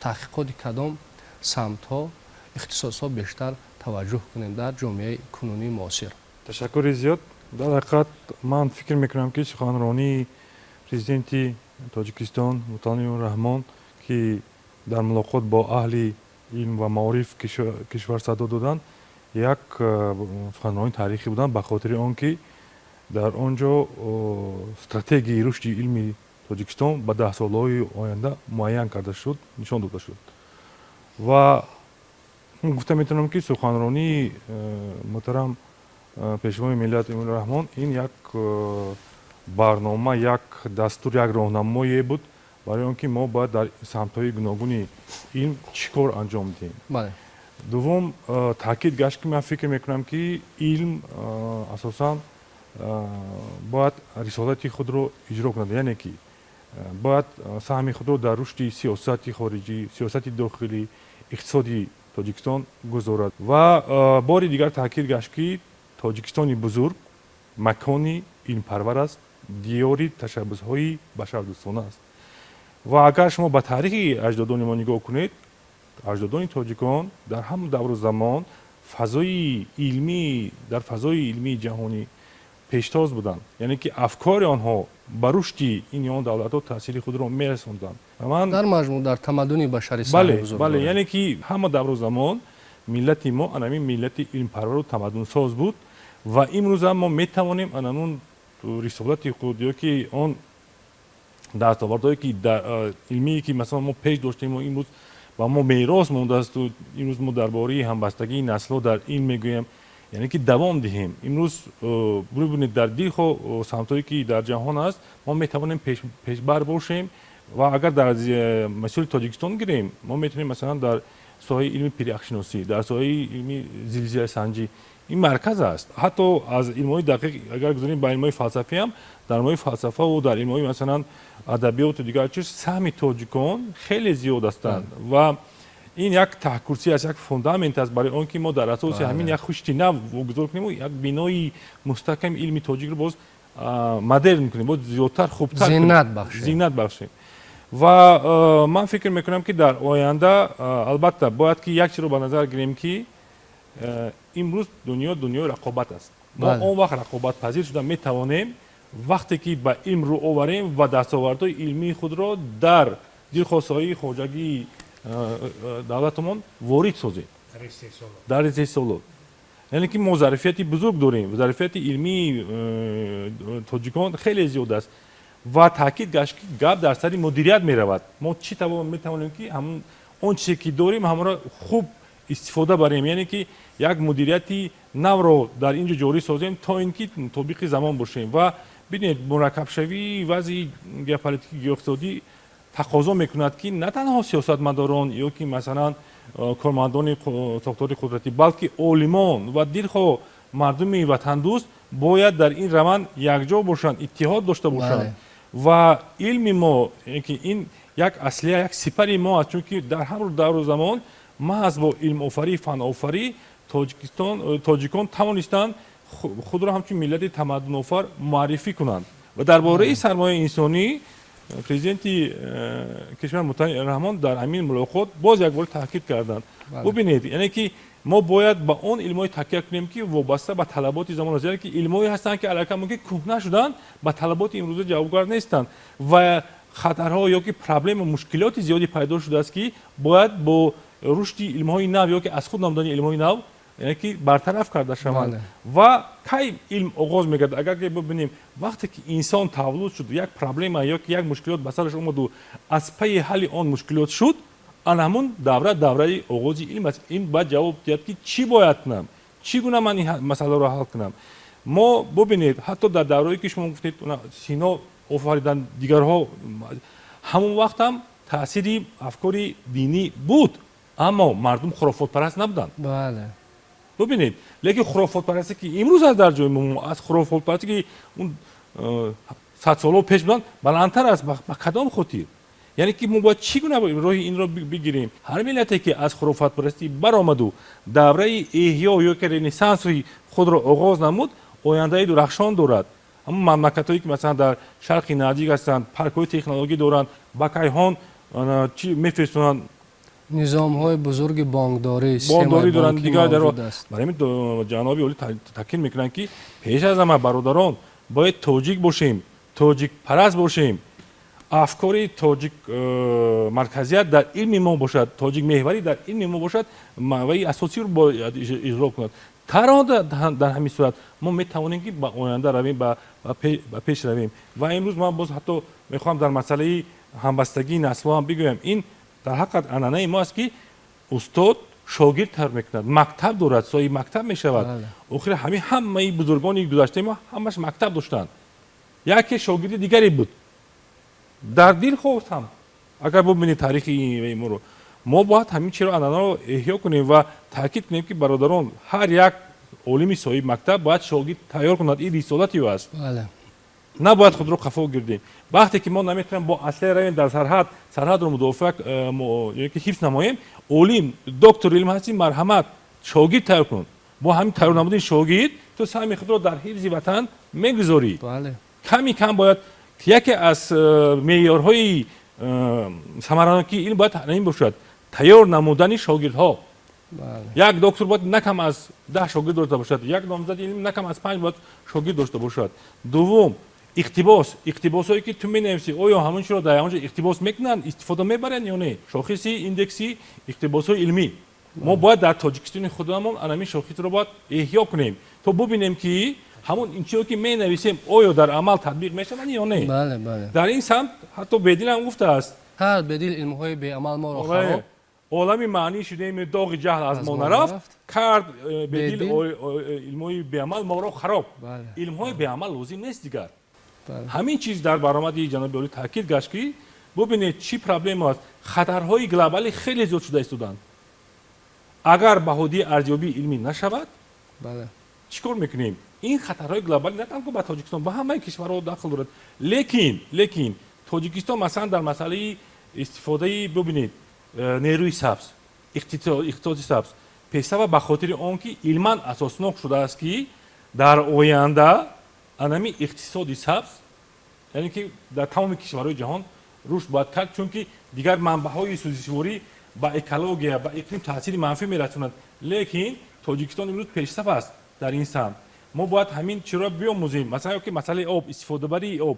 таҳқиқоти кадом самтҳо, ихтисосҳо бештар таваҷҷӯҳ кунем дар ҷомеаи кунунии муосир?
Ташаккури зиёд. Дар ҳақиқат, ман фикр мекунам, ки суханронии Президенти Тоҷикистон муҳтарам Раҳмон, ки дар мулоқот бо аҳли илм ва маориф кишвар садо доданд, як суханронии таърихӣ буданд, ба хотири он ки дар он ҷо стратегияи рушди илми Тоҷикистон ба 10 солаҳои оянда муайян карда шуд, нишон дода шуд. Ва гуфта метавонам, ки суханронии муҳтарам Пешвои миллат Эмомалӣ Раҳмон ин як барнома, як дастур, як роҳнамое буд барои он ки мо бояд дар самтҳои гуногуни илм чӣ кор анҷом диҳем. Дуввум, таъкид гашт, ки ман фикр мекунам, ки илм асосан бояд рисолати худро иҷро кунад, яъне ки бояд саҳми худро дар рушди сиёсати хориҷӣ, сиёсати дохилӣ, иқтисоди Тоҷикистон гузорад. Ва бори дигар таъкид гашт, ки Тоҷикистони бузург макони илмпарвар аст, диёри ташаббусҳои башардӯстона аст. Ва агар шумо ба таърихи аҷдодони мо нигоҳ кунед, аҷдодони тоҷикон дар ҳамон давру замон фазои илмӣ, дар фазои илмии ҷаҳонӣ пештоз буданд, яъне ки афкори онҳо ба рушди ин ё он давлатҳо таъсири худро мерасонданд.
Дар маҷмӯъ дар тамаддуни башарӣ.
Бале, яъне ки ҳама давру замон миллати мо анамин миллати илмпарвару тамаддунсоз буд. Ва имрӯзам мо метавонем анамун рисолати худ ё ки он дастовардҳое ки илмие, ки масалан мо пеш доштему имрӯз ба мо мерос мондаасту имрӯз мо дар бораи ҳамбастагии наслҳо дар илм мегӯем, яъне ки давом диҳем. Имрӯз бибинед, дар дилхоҳ самтҳое, ки дар ҷаҳон аст, мо метавонем пешбар бошем. Ва агар дар мисоли Тоҷикистон гирем, мо метавонем, масалан, дар соҳаи илми пиряхшиносӣ, дар соҳаи илми зилзиласанҷӣ ин марказ аст. Ҳатто аз илмҳои дақиқ агар гузорем ба илмҳои фалсафӣ ҳам, дар илмҳои фалсафаву дар илмҳои, масалан, адабиёту дигар чиз саҳми тоҷикон хеле зиёд ҳастанд. Ва ин як таҳкурсӣ аст, як фундамент аст барои он ки мо дар асоси ҳамин як хушти нав гузор кунему як бинои мустаҳками илми тоҷикро боз модерн кунем, боз зиёдтар, хубтар зинат бахшем. Ва ман фикр мекунам, ки дар оянда албатта бояд ки як чизро ба назар гирем, ки имрӯз дунё дунёи рақобат аст. Мо он вақт рақобатпазир шуда метавонем, вақте ки ба илм рӯ оварем ва дастовардҳои илмии худро дар дилхоҳ соҳаи хоҷагии давлатамон ворид созем дар истеҳсолот. Яъне ки мо зарфияти бузург дорем, зарфияти илмии тоҷикон хеле зиёд аст. Ва таъкид гашт, ки гап дар сари мудирият меравад. Мо чӣ тавон метавонем, ки ҳамон он чизе ки дорем, ҳамонро хуб истифода барем, яъне ки як мудирияти навро дар ин ҷо ҷорӣ созем, то ин ки мутобиқи замон бошем. Ва бинед, мураккабшавии вазъи геополитики, геоиқтисодӣ тақозо мекунад, ки на танҳо сиёсатмадорон ё ки масалан кормандони сохтори қудратӣ, балки олимон ва дилхоҳ мардуми ватандӯст бояд дар ин раванд якҷо бошанд, иттиҳод дошта бошанд. Ва илми мо, ки ин як аслия, як сипари мо аст, чунки дар ҳар давру замон маҳз бо илмофарӣ, фанофарӣ Тоҷикистон, тоҷикон тавонистанд худро ҳамчун миллати тамаддунофар муаррифӣ кунанд. Ва дар бораи сармояи инсонӣ президенти кишвар муҳтарам Раҳмон дар ҳамин мулоқот боз як бор таъкид карданд. Бубинед, яъне ки мо бояд ба он илмҳое такя кунем, ки вобаста ба талаботи замон аст, яъне ки илмҳое ҳастанд, ки аллакай мумкин кӯҳна шуданд, ба талаботи имрӯза ҷавобгар нестанд ва хатарҳо ё ки проблема, мушкилоти зиёде пайдо шудааст, ки бояд бо рушди илмҳои нав ё ки аз худ намудани илмҳои нав, яъне ки бартараф карда шаванд. Ва кай илм оғоз мегардад? Агар ки бибинем, вақте ки инсон таваллуд шуд, як проблема ё ки як мушкилот ба сараш омаду аз пайи ҳалли он мушкилот шуд, ана ҳамун давра давраи оғози илм аст. Ин бояд ҷавоб диҳад, ки чӣ бояд кунам, чӣ гуна ман ин масъаларо ҳал кунам. Мо бубинед, ҳатто дар даврое ки шумо гуфтед, Сино офаридан, дигарҳо, ҳамон вақт ҳам таъсири афкори динӣ буд, аммо мардум хурофотпараст набуданд. Бубинед, лекин хурофотпарастӣ, ки имрӯз аст дар ҷои мо, аз хурофотпарастӣ, ки он садсолҳо пеш буданд, баландтар аст. Ба кадом хотир? Яъне ки мо бояд чӣ гуна роҳи инро бигирем? Ҳар миллате ки аз хурофотпарастӣ баромаду давраи эҳё ё ки ренессанси худро оғоз намуд, ояндаи дурахшон дорад. Ҳамон мамлакатҳое ки масалан дар Шарқи Наздик ҳастанд, паркҳои технологӣ доранд, ба кайҳон чӣ мефирстонанд,
низомҳои бузурги бонкдорӣ,
бонкдорӣ доранд, дигар барои ҳамин ҷаноби олӣ таъкид мекунанд, ки пеш аз ҳама, бародарон, бояд тоҷик бошем, тоҷикпараст бошем, афкори тоҷик марказият дар илми мо бошад, тоҷикмеҳварӣ дар илми мо бошад, ваи асосиро бояд иҷро кунад. Танҳо дар ҳамин сурат мо метавонем, ки ба оянда равем, ба пеш равем. Ва имрӯз ман боз ҳатто мехоҳам дар масъалаи ҳамбастагии наслҳо ҳам бигӯям: ин дар ҳақиқат анъанаи мо аст, ки устод шогирд тарбия мекунад, мактаб дорад, соҳиби мактаб мешавад. Охир ҳамин ҳамаи бузургони гузаштаи мо ҳамаш мактаб доштанд, яке шогирди дигаре буд. Дар дилхоҳ ҳам агар бубинед таърихи моро, мо бояд ҳамин чиро, анъанаро эҳё кунем ва таъкид кунем, ки бародарон, ҳар як олими соҳиби мактаб бояд шогирд тайёр кунад, ин рисолати ӯ аст. Набояд худро қафо гирдем. Вақте ки мо наметавонем бо аслиҳа равем дар сарҳад, сарҳадро мудофиа ки ҳифз намоем, олим, доктори илм ҳастӣ, марҳамат, шогирд тайёр кун. Бо ҳамин тайёр намудани шогирд ту саҳми худро дар ҳифзи ватан мегузорӣ. Ками кам бояд яке аз меъёрҳои самаранокии илм бояд ин бошад: тайёр намудани шогирдҳо. Як доктор бояд на кам аз 10 шогирд дошта бошад, як номзади илм на кам аз панҷ бояд шогирд дошта бошад. Дуввум, иқтибос. Иқтибосҳое ки ту менависӣ, оё ҳамон чиро дар он ҷо иқтибос мекунанд, истифода мебаранд ё не? Шохиси индекси иқтибосҳои илмӣ мо бояд дар Тоҷикистони худамон анамин шохисро бояд эҳё кунем, то бубинем, ки ҳамон ин чиро ки менависем, оё дар амал татбиқ мешаванд ё не. Дар ин самт ҳатто Бедил ҳам гуфтааст:
Кард Бедил илмҳои беамал моро хароб,
олами маънӣ шудем, доғи ҷаҳл аз мо нарафт. Кард Бедил илмҳои беамал моро хароб. Илмҳои беамал лозим нест дигар. Ҳамин чиз дар баромади ҷаноби олӣ таъкид гашт, ки бубинед, чӣ проблема аст. Хатарҳои глобалӣ хеле зиёд шуда истоданд. Агар баҳодии арзёбии илмӣ нашавад, чӣ кор мекунем? Ин хатарҳои глобалӣ на танҳо ба Тоҷикистон, ба ҳамаи кишварҳо дахл дорад, лекин Тоҷикистон масалан дар масъалаи истифодаи, бубинед, нерӯи сабз, иқтисоди сабз пешсаба, ба хотири он ки илман асоснок шудааст, ки дар оянда анами иқтисоди сабз, яъне ки дар тамоми кишварҳои ҷаҳон рушд бояд кард, чунки дигар манбаъҳои сӯзишворӣ ба экология, ба иқлим таъсири манфӣ мерасонанд. Лекин Тоҷикистон имрӯз пешсаф аст дар ин самт. Мо бояд ҳамин чиро биомӯзем. Масалан, ё ки масъалаи об, истифодабарии об.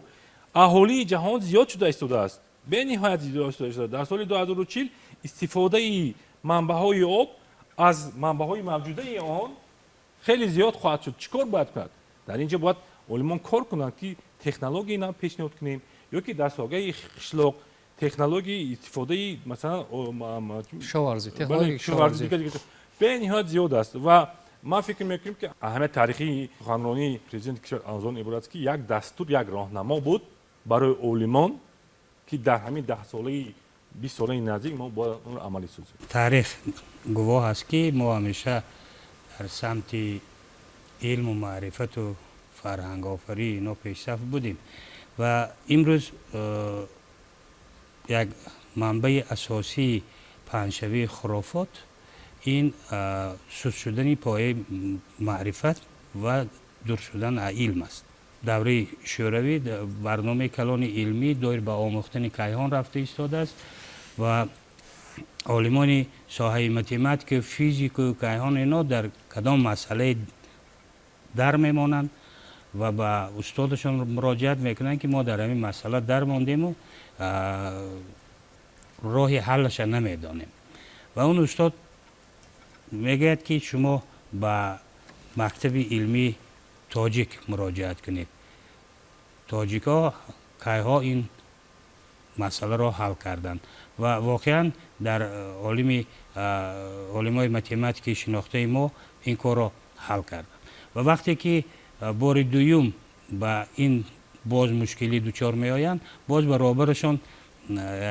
Аҳолии ҷаҳон зиёд шуда истодааст, бениҳоят зиёд шуда истодааст. Дар соли 2040 истифодаи манбаъҳои об аз манбаъҳои мавҷудаи он хеле зиёд хоҳад шуд. Чӣ кор бояд кунад? Дар ин ҷо бояд олимон кор кунанд, ки технологияи нав пешниҳод кунем ё ки дар соҳаи қишлоқ технологияи истифодаи масалан
кишоварзӣ.
Бениҳоят зиёд аст ва ман фикр мекунем, ки аҳамияти таърихии суханронии президенти кишвар аз он иборат аст, ки як дастур, як роҳнамо буд барои олимон, ки дар ҳамин 10-солаи, 20 солаи наздик мо бояд онро амалӣ созем.
Таърих гувоҳ аст, ки мо ҳамеша дар самти илму маърифату фарҳангофарӣ ино пешсаф будем ва имрӯз як манбаи асосии паҳншавии хурофот ин суст шудани пояи маърифат ва дур шудан аз илм аст. Давраи Шӯравӣ барномаи калони илмӣ доир ба омӯхтани кайҳон рафта истодааст ва олимони соҳаи математика, физику кайҳон ино дар кадом масъалае дар мемонанд ва ба устодашон муроҷиат мекунанд, ки мо дар ҳамин масъала дар мондему роҳи ҳаллаша намедонем. Ва он устод мегӯяд, ки шумо ба мактаби илмии тоҷик муроҷиат кунед, тоҷикҳо кайҳо ин масъаларо ҳал карданд. Ва воқеан дар олимои математикаи шинохтаи мо ин корро ҳал карданд. Ва вақте ки бори дуюм ба ин боз мушкилӣ дучор меоянд, боз баробарашон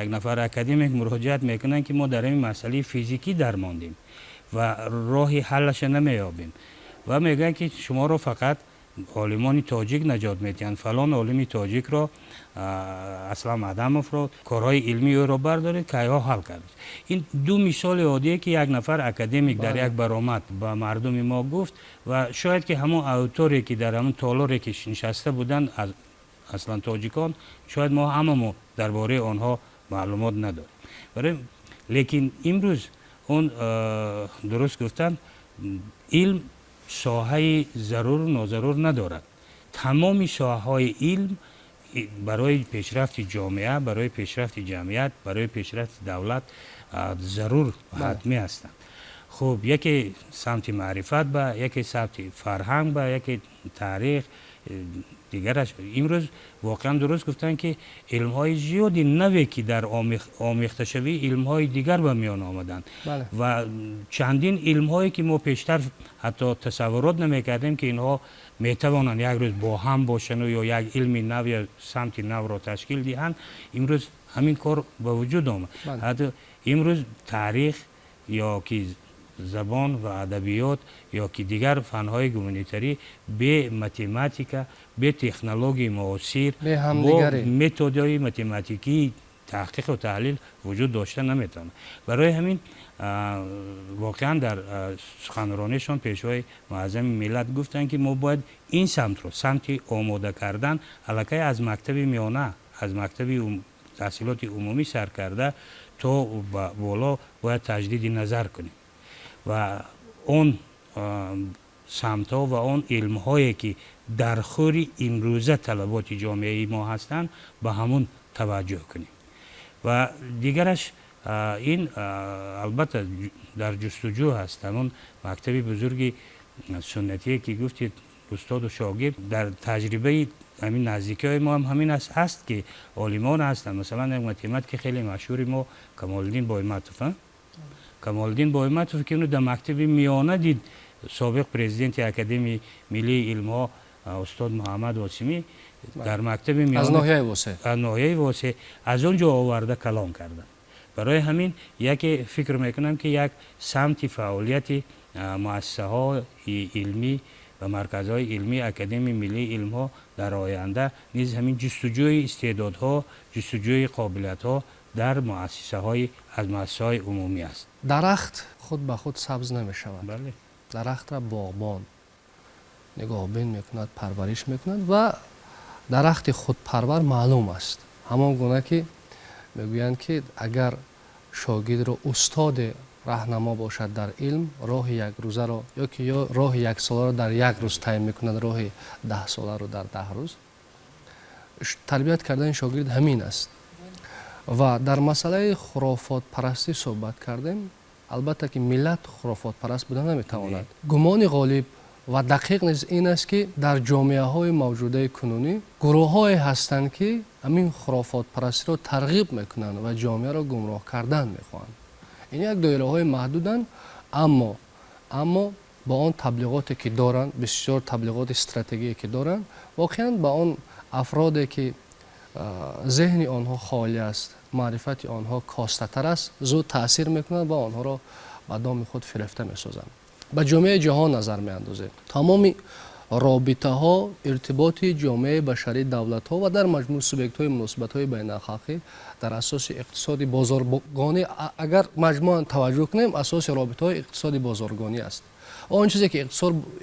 як нафар академик муроҷиат мекунанд, ки мо дар ҳамин масъалаи физикӣ дармондем ва роҳи ҳаллаша намеёбем. Ва мегӯянд, ки шуморо фақат олимони тоҷик наҷот медиҳанд, фалон олими тоҷикро, Аслам Адамовро, корҳои илмии ӯро бардоред, кайҳо ҳал кард. Ин ду мисоли оддие, ки як нафар академик дар як баромад ба мардуми мо гуфт. Ва шояд ки ҳамон аудиторие, ки дар ҳамон толоре ки нишаста буданд, аслан тоҷикон, шояд мо ҳамамо дар бораи онҳо маълумот надорем. Лекин имрӯз он дуруст гуфтанд, илм соҳаи заруру нозарур надорад. Тамоми соҳаҳои илм барои пешрафти ҷомеа, барои пешрафти ҷамъият, барои пешрафти давлат зарур, ҳатмӣ ҳастанд. Хуб, яке самти маърифат ба, яке самти фарҳанг ба, яке таърих, дигараш. Имрӯз воқеан дуруст гуфтанд, ки илмҳои зиёди наве, ки дар омехташавии илмҳои дигар ба миён омаданд ва чандин илмҳое, ки мо пештар ҳатто тасаввурот намекардем, ки инҳо метавонанд як рӯз бо ҳам бошану ё як илми нав ё самти навро ташкил диҳанд, имрӯз ҳамин кор ба вуҷуд омад. Ҳатто имрӯз таърих ё ки забон ва адабиёт ё ки дигар фанҳои гуманитарӣ бе математика, бе технологияи муосир, бо методҳои математикии таҳқиқу таҳлил вуҷуд дошта наметавонад. Барои ҳамин воқеан дар суханронишон Пешвои Муаззами миллат гуфтанд, ки мо бояд ин самтро, самти омода кардан аллакай аз мактаби миёна, аз мактаби таҳсилоти умумӣ сар карда то ба боло бояд таҷдиди назар кунем ва он самтҳо ва он илмҳое, ки дар хури имрӯза талаботи ҷомеаи мо ҳастанд, ба ҳамун таваҷҷӯҳ кунем. Ва дигараш ин албатта дар ҷустуҷӯ ҳаст ҳамун мактаби бузурги суннатие, ки гуфтед, устоду шогирд. Дар таҷрибаи ҳамин наздикиҳои мо ҳам ҳамин ҳаст, ки олимон ҳастанд. Масалан, як математики хеле машҳури мо Камолиддин Бойматов, Камолиддин Бойматов, ки ӯно дар мактаби миёна дид собиқ президенти Академияи миллии илмҳо устод Муҳаммад Осимӣ, дар мактаби
аз ноҳияи Восе.
Аз ноҳияи Восе, аз он ҷо оварда калон карданд. Барои ҳамин яке фикр мекунам, ки як самти фаъолияти муассисаҳои илмӣ ва марказҳои илмии Академияи миллии илмҳо дар оянда низ ҳамин ҷустуҷӯи истеъдодҳо, ҷустуҷӯи қобилиятҳо дар муассисаҳои аз муассисаҳои умумӣ аст.
Дарахт худ ба худ сабз намешавад. Дарахтра боғбон нигоҳбин мекунад, парвариш мекунад ва дарахти худпарвар маълум аст. Ҳамон гуна ки мегӯянд, ки агар шогирдро устоде раҳнамо бошад дар илм, роҳи якрӯзаро ё ки ё роҳи яксоларо дар як рӯз тай мекунад, роҳи 10-соларо дар 10 рӯз. Тарбият кардани шогирд ҳамин аст. Ва дар масъалаи хурофотпарастӣ суҳбат кардем. Албатта ки миллат хурофотпараст буда наметавонад. Гумони ғолиб ва дақиқ низ ин аст, ки дар ҷомеаҳои мавҷудаи кунунӣ гурӯҳҳое ҳастанд, ки ҳамин хурофотпарастиро тарғиб мекунанд ва ҷомеаро гумроҳ кардан мехоҳанд. Ин як доираҳои маҳдуданд, аммо Аммо бо он таблиғоте ки доранд, бисёр таблиғоти стратегие ки доранд, воқеан ба он афроде ки зеҳни онҳо холӣ аст, маърифати онҳо костатар аст, зуд таъсир мекунанд ва онҳоро ба доми худ фирефта месозанд. Ба ҷомеаи ҷаҳон назар меандозем. Тамоми робитаҳо, иртиботи ҷомеаи башарӣ, давлатҳо ва дар маҷмӯъ субъектҳои муносибатҳои байналхалқӣ дар асоси иқтисоди бозоргонӣ, агар маҷмӯан таваҷҷӯҳ кунем, асоси робитаҳои иқтисоди бозоргонӣ аст. Он чизе ки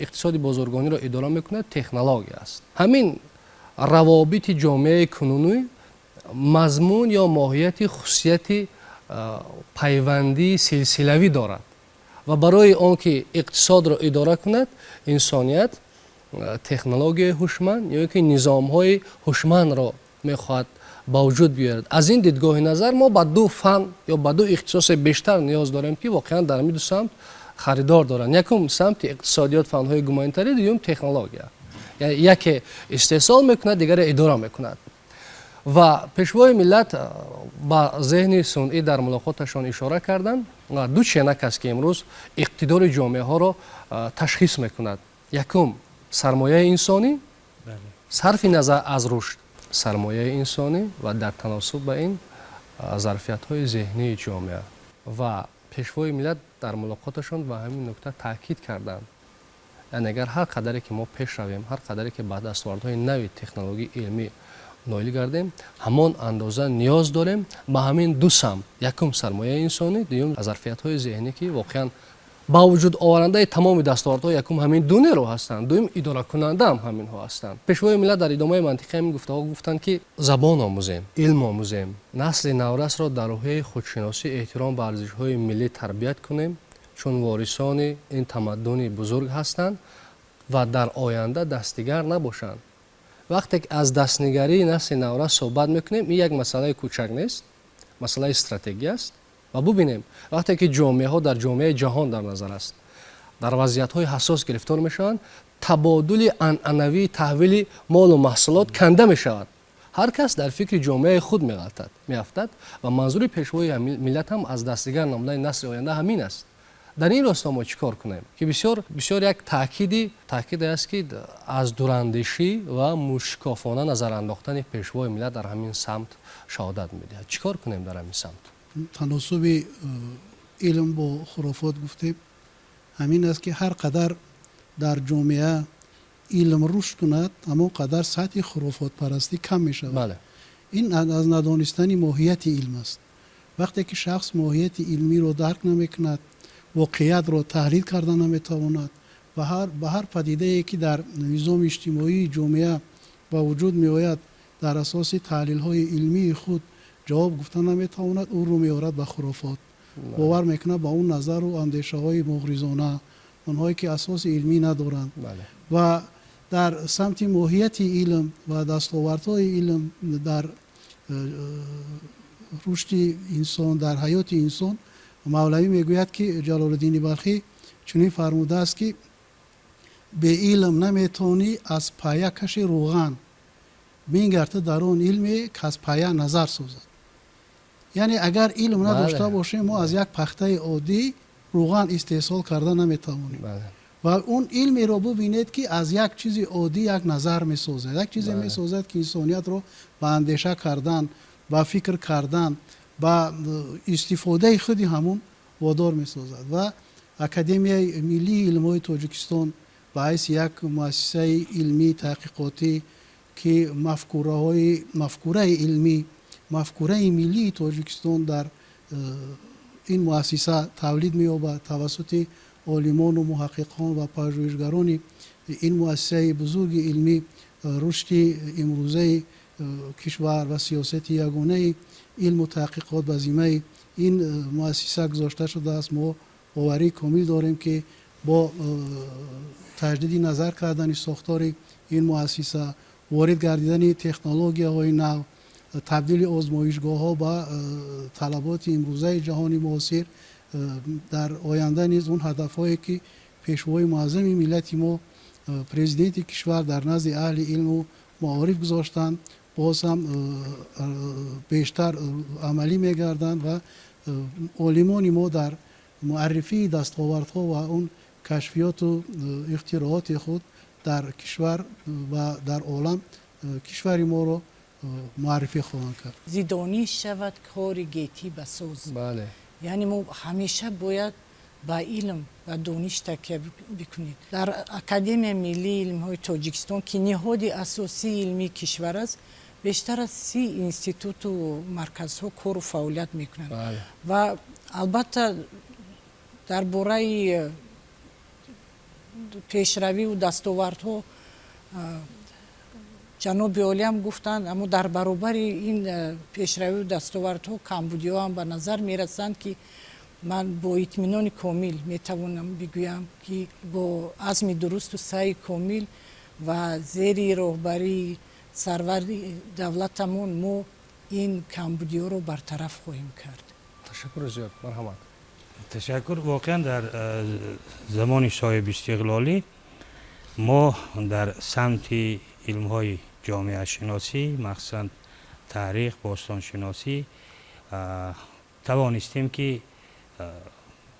иқтисоди бозоргониро идора мекунад, технология аст. Ҳамин равобити ҷомеаи кунунӣ мазмун ё моҳияти хусусияти пайвандии силсилавӣ дорад ва барои он ки иқтисодро идора кунад, инсоният технологияи ҳушманд ё ки низомҳои ҳушмандро мехоҳад ба вуҷуд биёрад. Аз ин дидгоҳи назар мо ба ду фан ё ба ду ихтисосе бештар ниёз дорем, ки воқеан дар ҳамин ду самт харидор доранд. Якум самти иқтисодиёт, фанҳои гуманитарӣ, дуюм технология. Яъне яке истеҳсол мекунад, дигаре идора мекунад. Ва Пешвои миллат ба зеҳни сунъӣ дар мулоқоташон ишора карданд. Ду ченак аст, ки имрӯз иқтидори ҷомеаҳоро ташхис мекунад. Якум сармояи инсонӣ, сарфи назар аз рушд сармояи инсонӣ ва дар таносуб ба ин зарфиятҳои зеҳнии ҷомеа. Ва Пешвои миллат дар мулоқоташон ба ҳамин нукта таъкид карданд. Яъне агар ҳар қадаре ки мо пеш равем, ҳар қадаре ки ба дастовардҳои нави технологии илмӣ ноил гардем, ҳамон андоза ниёз дорем ба ҳамин ду самт: якум сармояи инсонӣ, дуюм зарфиятҳои зеҳнӣ, ки воқеан ба вуҷуд оварандаи тамоми дастовардҳо якум ҳамин ду нерӯ ҳастанд, дуюм идоракунанда ҳам ҳаминҳо ҳастанд. Пешвои миллат дар идомаи мантиқи ҳамин гуфтаҳо гуфтанд, ки забон омӯзем, илм омӯзем, насли наврасро дар рӯҳияи худшиносӣ, эҳтиром ба арзишҳои миллӣ тарбият кунем, чун ворисони ин тамаддуни бузург ҳастанд ва дар оянда дастдигар набошанд. Вақте ки аз дастнигарии насли наврас суҳбат мекунем, ин як масъалаи кӯчак нест, масъалаи стратегия аст. Ва бубинем, вақте ки ҷомеаҳо дар ҷомеаи ҷаҳон дар назар аст, дар вазъиятҳои ҳассос гирифтор мешаванд, табодули анъанавии таҳвили молу маҳсулот канда мешавад, ҳар кас дар фикри ҷомеаи худ меғалтад, меафтад. Ва манзури Пешвои миллат ҳам аз дастдигар намудани насли оянда ҳамин аст. Дар ин росто мо чӣ кор кунем, ки бисёр бисёр як таъкиде аст, ки аз дурандешӣ ва мушкофона назар андохтани Пешвои миллат дар ҳамин самт шаҳодат медиҳад. Чӣ кор кунем дар ҳамин самт?
Таносуби илм бо хурофот гуфтем, ҳамин аст, ки ҳар қадар дар ҷомеа илм рушд кунад, ҳамон қадар сатҳи хурофотпарастӣ кам мешавад. Ин аз надонистани моҳияти илм аст. Вақте ки шахс моҳияти илмиро дарк намекунад, воқеиятро таҳлил карда наметавонад, ба ҳар падидае, ки дар низоми иҷтимоии ҷомеа ба вуҷуд меояд, дар асоси таҳлилҳои илмии худ ҷавоб гуфта наметавонад, ӯ рӯ меорад ба хурофот, бовар мекунад ба он назару андешаҳои муғризона, онҳое ки асоси илмӣ надоранд. Ва дар самти моҳияти илм ва дастовардҳои илм дар рушди инсон, дар ҳаёти инсон, Мавлавӣ мегӯяд, ки Ҷалолуддини Балхӣ чунин фармудааст, ки беилм наметавонӣ аз пая каши рӯған, бингарта дар он илме, каз пая назар созад. Яъне агар илм надошта бошем, мо аз як пахтаи оддӣ рӯған истеҳсол карда наметавонем. Ва он илмеро бубинед, ки аз як чизи оддӣ як назар месозад, як чизе месозад, ки инсониятро ба андеша кардан, ба фикр кардан, ба истифодаи худи ҳамун водор месозад. Ва Академияи миллии илмҳои Тоҷикистон ба ҳайси як муассисаи илмии таҳқиқотӣ, ки мафкураҳои мафкураи илмӣ, мафкураи миллии Тоҷикистон дар ин муассиса тавлид меёбад, тавассути олимону муҳаққиқон ва пажӯҳишгарони ин муассисаи бузурги илмӣ рушди имрӯзаи кишвар ва сиёсати ягонаи илму таҳқиқот ба зиммаи ин муассиса гузошта шудааст. Мо боварии комил дорем, ки бо таҷдиди назар кардани сохтори ин муассиса, ворид гардидани технологияҳои нав, табдили озмоишгоҳҳо ба талаботи имрӯзаи ҷаҳони муосир, дар оянда низ он ҳадафҳое, ки Пешвои муаззами миллати мо, Президенти кишвар дар назди аҳли илму маориф гузоштанд, боз ҳам бештар амалӣ мегарданд ва олимони мо дар муаррифии дастовардҳо ва он Кашфиёту ихтирооти худ дар кишвар ва дар олам кишвари моро муаррифӣ хоҳанд кард.
Зи дониш шавад кори гетӣ басоз. Яъне мо ҳамеша бояд ба илм ва дониш такя бикунем. Дар Академияи миллии илмҳои Тоҷикистон, ки ниҳоди асосии илмии кишвар аст, бештар аз 30 институту марказҳо кору фаъолият мекунанд. Ва албатта, дар бораи пешравиву дастовардҳо ҷаноби олиам гуфтанд, аммо дар баробари ин пешравиву дастовардҳо камбудиҳо ҳам ба назар мерасанд, ки ман бо итминони комил метавонам бигӯям, ки бо азми дурусту саъи комил ва зери роҳбарии сарвари давлатамон мо ин камбудиҳоро бартараф хоҳем кард.
Ташаккури зиёд, марҳамат.
Ташаккур. Воқеан, дар замони соҳибистиқлолӣ мо дар самти илмҳои ҷомеашиносӣ, махсусан таърих, бостоншиносӣ, тавонистем, ки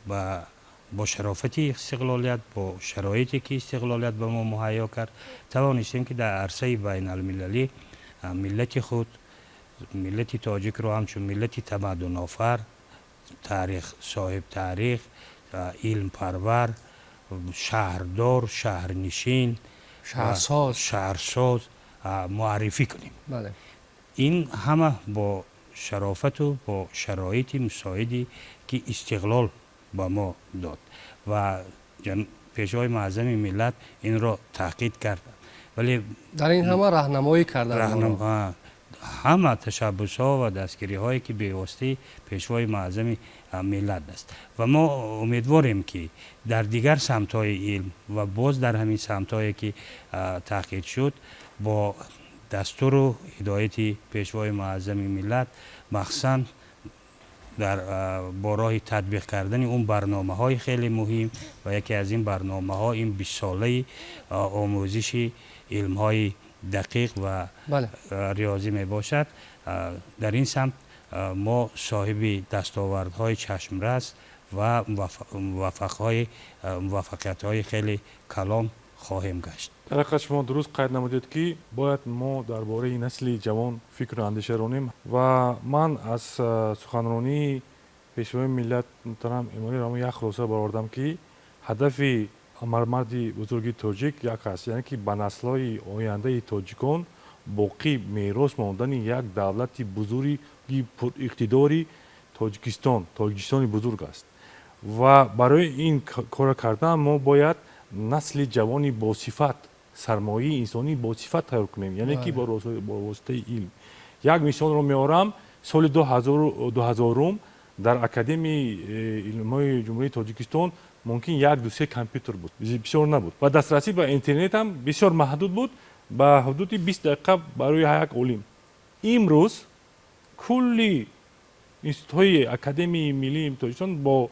бо шарофати истиқлолият, бо шароите ки истиқлолият ба мо муҳайё кард, тавонистем, ки дар арсаи байналмилалӣ миллати худ, миллати тоҷикро ҳамчун миллати тамаддунофар, таърих, соҳиб таърих, илмпарвар, шаҳрдор, шаҳрнишин,
шаҳрсоз,
шаҳрсоз муаррифӣ кунем. Ин ҳама бо шарофату бо шароити мусоиде ки истиқлол ба мо дод, ва Пешвои муаззами миллат инро таъкид кард, вале
Дар ин ҳама раҳнамоӣ карданд.
Ҳама ташаббусҳо ва дастгириҳое ки бевоситаи Пешвои муаззами миллат аст, ва мо умедворем, ки дар дигар самтҳои илм ва боз дар ҳамин самтҳое ки таъкид шуд, бо дастуру ҳидояти Пешвои муаззами миллат, махсусан дар бо роҳи татбиқ кардани он барномаҳои хеле муҳим, ва яке аз ин барномаҳо ин 20-солаи омӯзиши илмҳои дақиқ ва риёзӣ мебошад, дар ин самт мо соҳиби дастовардҳои чашмрас ва муваффақиятҳои хеле калон хоҳем гашт.
Дар ҳақиқат, шумо дуруст қайд намудед, ки бояд мо дар бораи насли ҷавон фикру андеша ронем, ва ман аз суханронии Пешвои миллат муҳтарам Эмомалӣ Раҳмон як хулоса баровардам, ки ҳадафи абармарди бузурги тоҷик як аст, яъне ки ба наслҳои ояндаи тоҷикон боқӣ мерос мондани як давлати бузурги пуриқтидори Тоҷикистон, Тоҷикистони бузург аст. Ва барои ин корро кардан мо бояд насли ҷавони босифат, сармояи инсонии босифат тайёр кунем, яъне ки бо воситаи илм. Як мисолро меорам: соли 2000-ум дар Академияи илмҳои Ҷумҳурии Тоҷикистон мумкин як, ду, се компютер буд, бисёр набуд, ва дастрасӣ ба интернет ҳам бисёр маҳдуд буд, ба ҳудуди 20 дақиқа барои як олим. Имрӯз кулли институтҳои Академияи миллии Тоҷикистон бо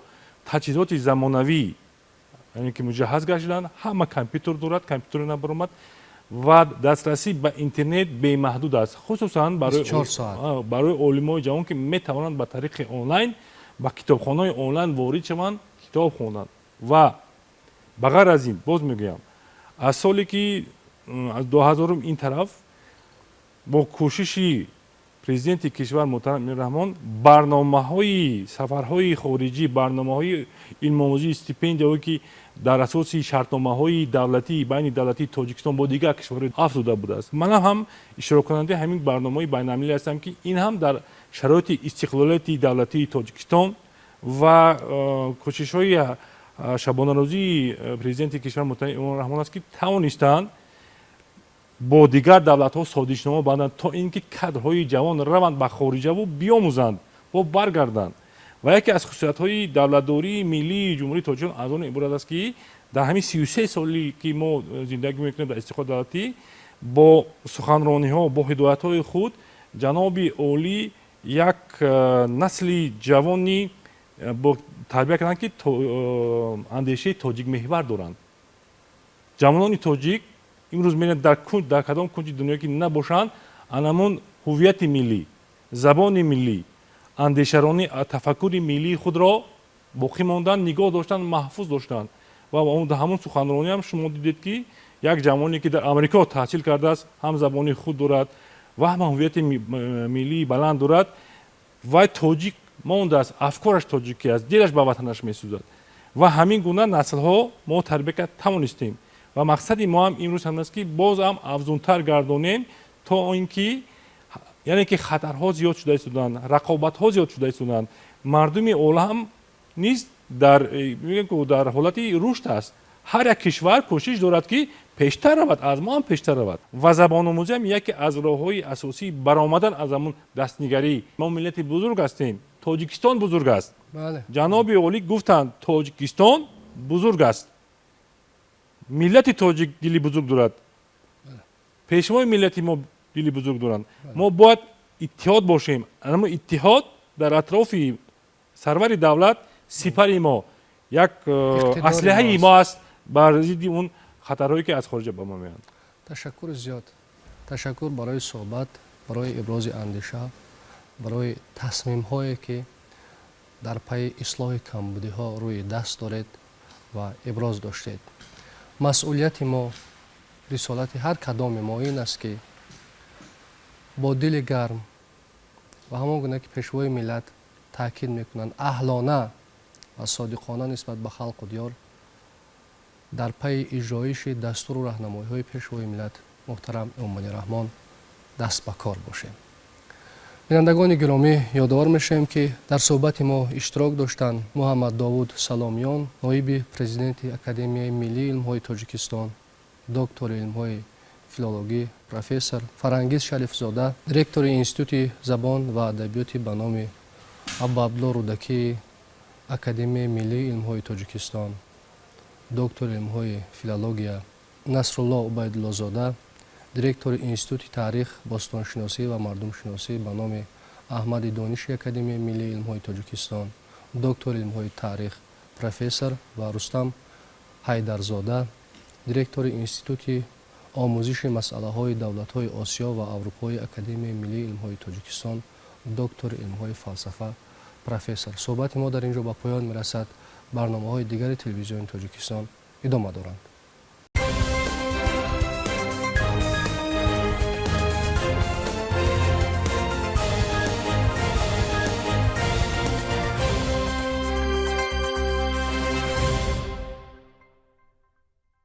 таҷҳизоти замонавӣ, яъне ки муҷаҳҳаз гаштанд. Ҳама компютер дорад, компютери набаромад ва дастрасӣ ба интернет бемаҳдуд аст, хусусан барои олимои ҷавон, ки метавонанд ба тариқи онлайн ба китобхонаи онлайн ворид шаванд, китоб хонанд. Ва ба ғайр аз ин, боз мегӯям, аз соле ки аз 2000-ум ин тараф бо кӯшиши Президенти кишвар муҳтарам Эмомалӣ Раҳмон барномаҳои сафарҳои хориҷӣ, барномаҳои илмомӯзии стипендияҳое, ки дар асоси шартномаҳои давлатӣ, байни давлатии Тоҷикистон бо дигар кишварҳо афзуда будааст. Манам ҳам иштироккунандаи ҳамин барномаҳои байналмилалӣ ҳастам, ки ин ҳам дар шароити истиқлолияти давлатии Тоҷикистон ва кӯшишҳои шабонарӯзии Президенти кишвар муҳтарам Эмомалӣ Раҳмон аст, ки тавонистанд бо дигар давлатҳо созишнома банданд, то ин ки кадрҳои ҷавон раванд ба хориҷаву биомӯзанд, бо баргарданд. Ва яке аз хусусиятҳои давлатдории миллии Ҷумҳурии Тоҷикистон аз он иборат аст, ки дар ҳамин 33 соле ки мо зиндагӣ мекунем дар истиқлоли давлатӣ, бо суханрониҳо, бо ҳидоятҳои худ ҷаноби олӣ як насли ҷавони бо тарбия карданд, ки андешаи тоҷикмеҳвар доранд. Ҷавонони тоҷик имрӯз мебинед, дар кадом кунҷи дунё ки набошанд, анамон ҳуввияти миллӣ, забони миллӣ, андешаронӣ, тафаккури миллии худро боқӣ монданд, нигоҳ доштанд, маҳфуз доштанд. Ва ҳамон суханрониам шумо дидед, ки як ҷавоне, ки дар Амрико таҳсил кардааст, ҳам забони худ дорад ва ҳам ҳувияти миллии баланд дорад, вай тоҷик мондааст, афкораш тоҷикӣ аст, дилаш ба ватанаш месӯзад. Ва ҳамин гуна наслҳо мо тарбия кард тавонистем. Ва мақсади мо ҳам имрӯз ҳам аст, ки боз ҳам афзунтар гардонем, то ин ки, яъне ки, хатарҳо зиёд шуда истоданд, рақобатҳо зиёд шуда истоданд, мардуми олам низ дар дар ҳолати рушд аст. Ҳар як кишвар кӯшиш дорад, ки пештар равад, аз мо ҳам пештар равад. Ва забономӯзӣ ҳам яке аз роҳҳои асосии баромадан аз ҳамун дастнигарӣ. Мо миллати бузург ҳастем, Тоҷикистон бузург аст. Ҷаноби олӣ гуфтанд: «Тоҷикистон бузург аст, миллати тоҷик дили бузург дорад, пешвои миллати мо дили бузург доранд». Мо бояд иттиҳод бошем. Анамо иттиҳод дар атрофи сарвари давлат сипари мо, як аслиҳаи мо аст бар зидди он хатарҳое, ки аз хориҷа ба мо меоянд.
Ташаккури зиёд, ташаккур барои суҳбат, барои ибрози андеша, барои тасмимҳое, ки дар пайи ислоҳи камбудиҳо рӯи даст доред ва иброз доштед. Масъулияти мо, рисолати ҳар кадоми мо ин аст, ки бо дили гарм ва ҳамон гуна ки пешвои миллат таъкид мекунанд, аҳлона ва содиқона нисбат ба халқу диёр дар пайи иҷроиши дастуру раҳнамоиҳои пешвои миллат муҳтарам Эмомалӣ Раҳмон даст ба кор бошем. Бинандагони гиромӣ, ёдовар мешавем, ки дар суҳбати мо иштирок доштанд Муҳаммад Довуд Саломиён, ноиби президенти Академияи миллии илмҳои Тоҷикистон, доктори илмҳои филологӣ, профессор, Фарангиз Шарифзода, директори Институти забон ва адабиёти ба номи Абуабдулло Рӯдакии Академияи миллии илмҳои Тоҷикистон, доктори илмҳои филология, Насрулло Убайдуллозода, директори Институти таърих, бостоншиносӣ ва мардумшиносӣ ба номи Аҳмади Дониши Академияи миллии илмҳои Тоҷикистон, доктори илмҳои таърих, профессор, ва Рустам Ҳайдарзода, директори Институти омӯзиши масъалаҳои давлатҳои Осиё ва Аврупои Академияи миллии илмҳои Тоҷикистон, доктори илмҳои фалсафа, профессор. Суҳбати мо дар ин ҷо ба поён мерасад. Барномаҳои дигари Телевизиони Тоҷикистон идома доранд.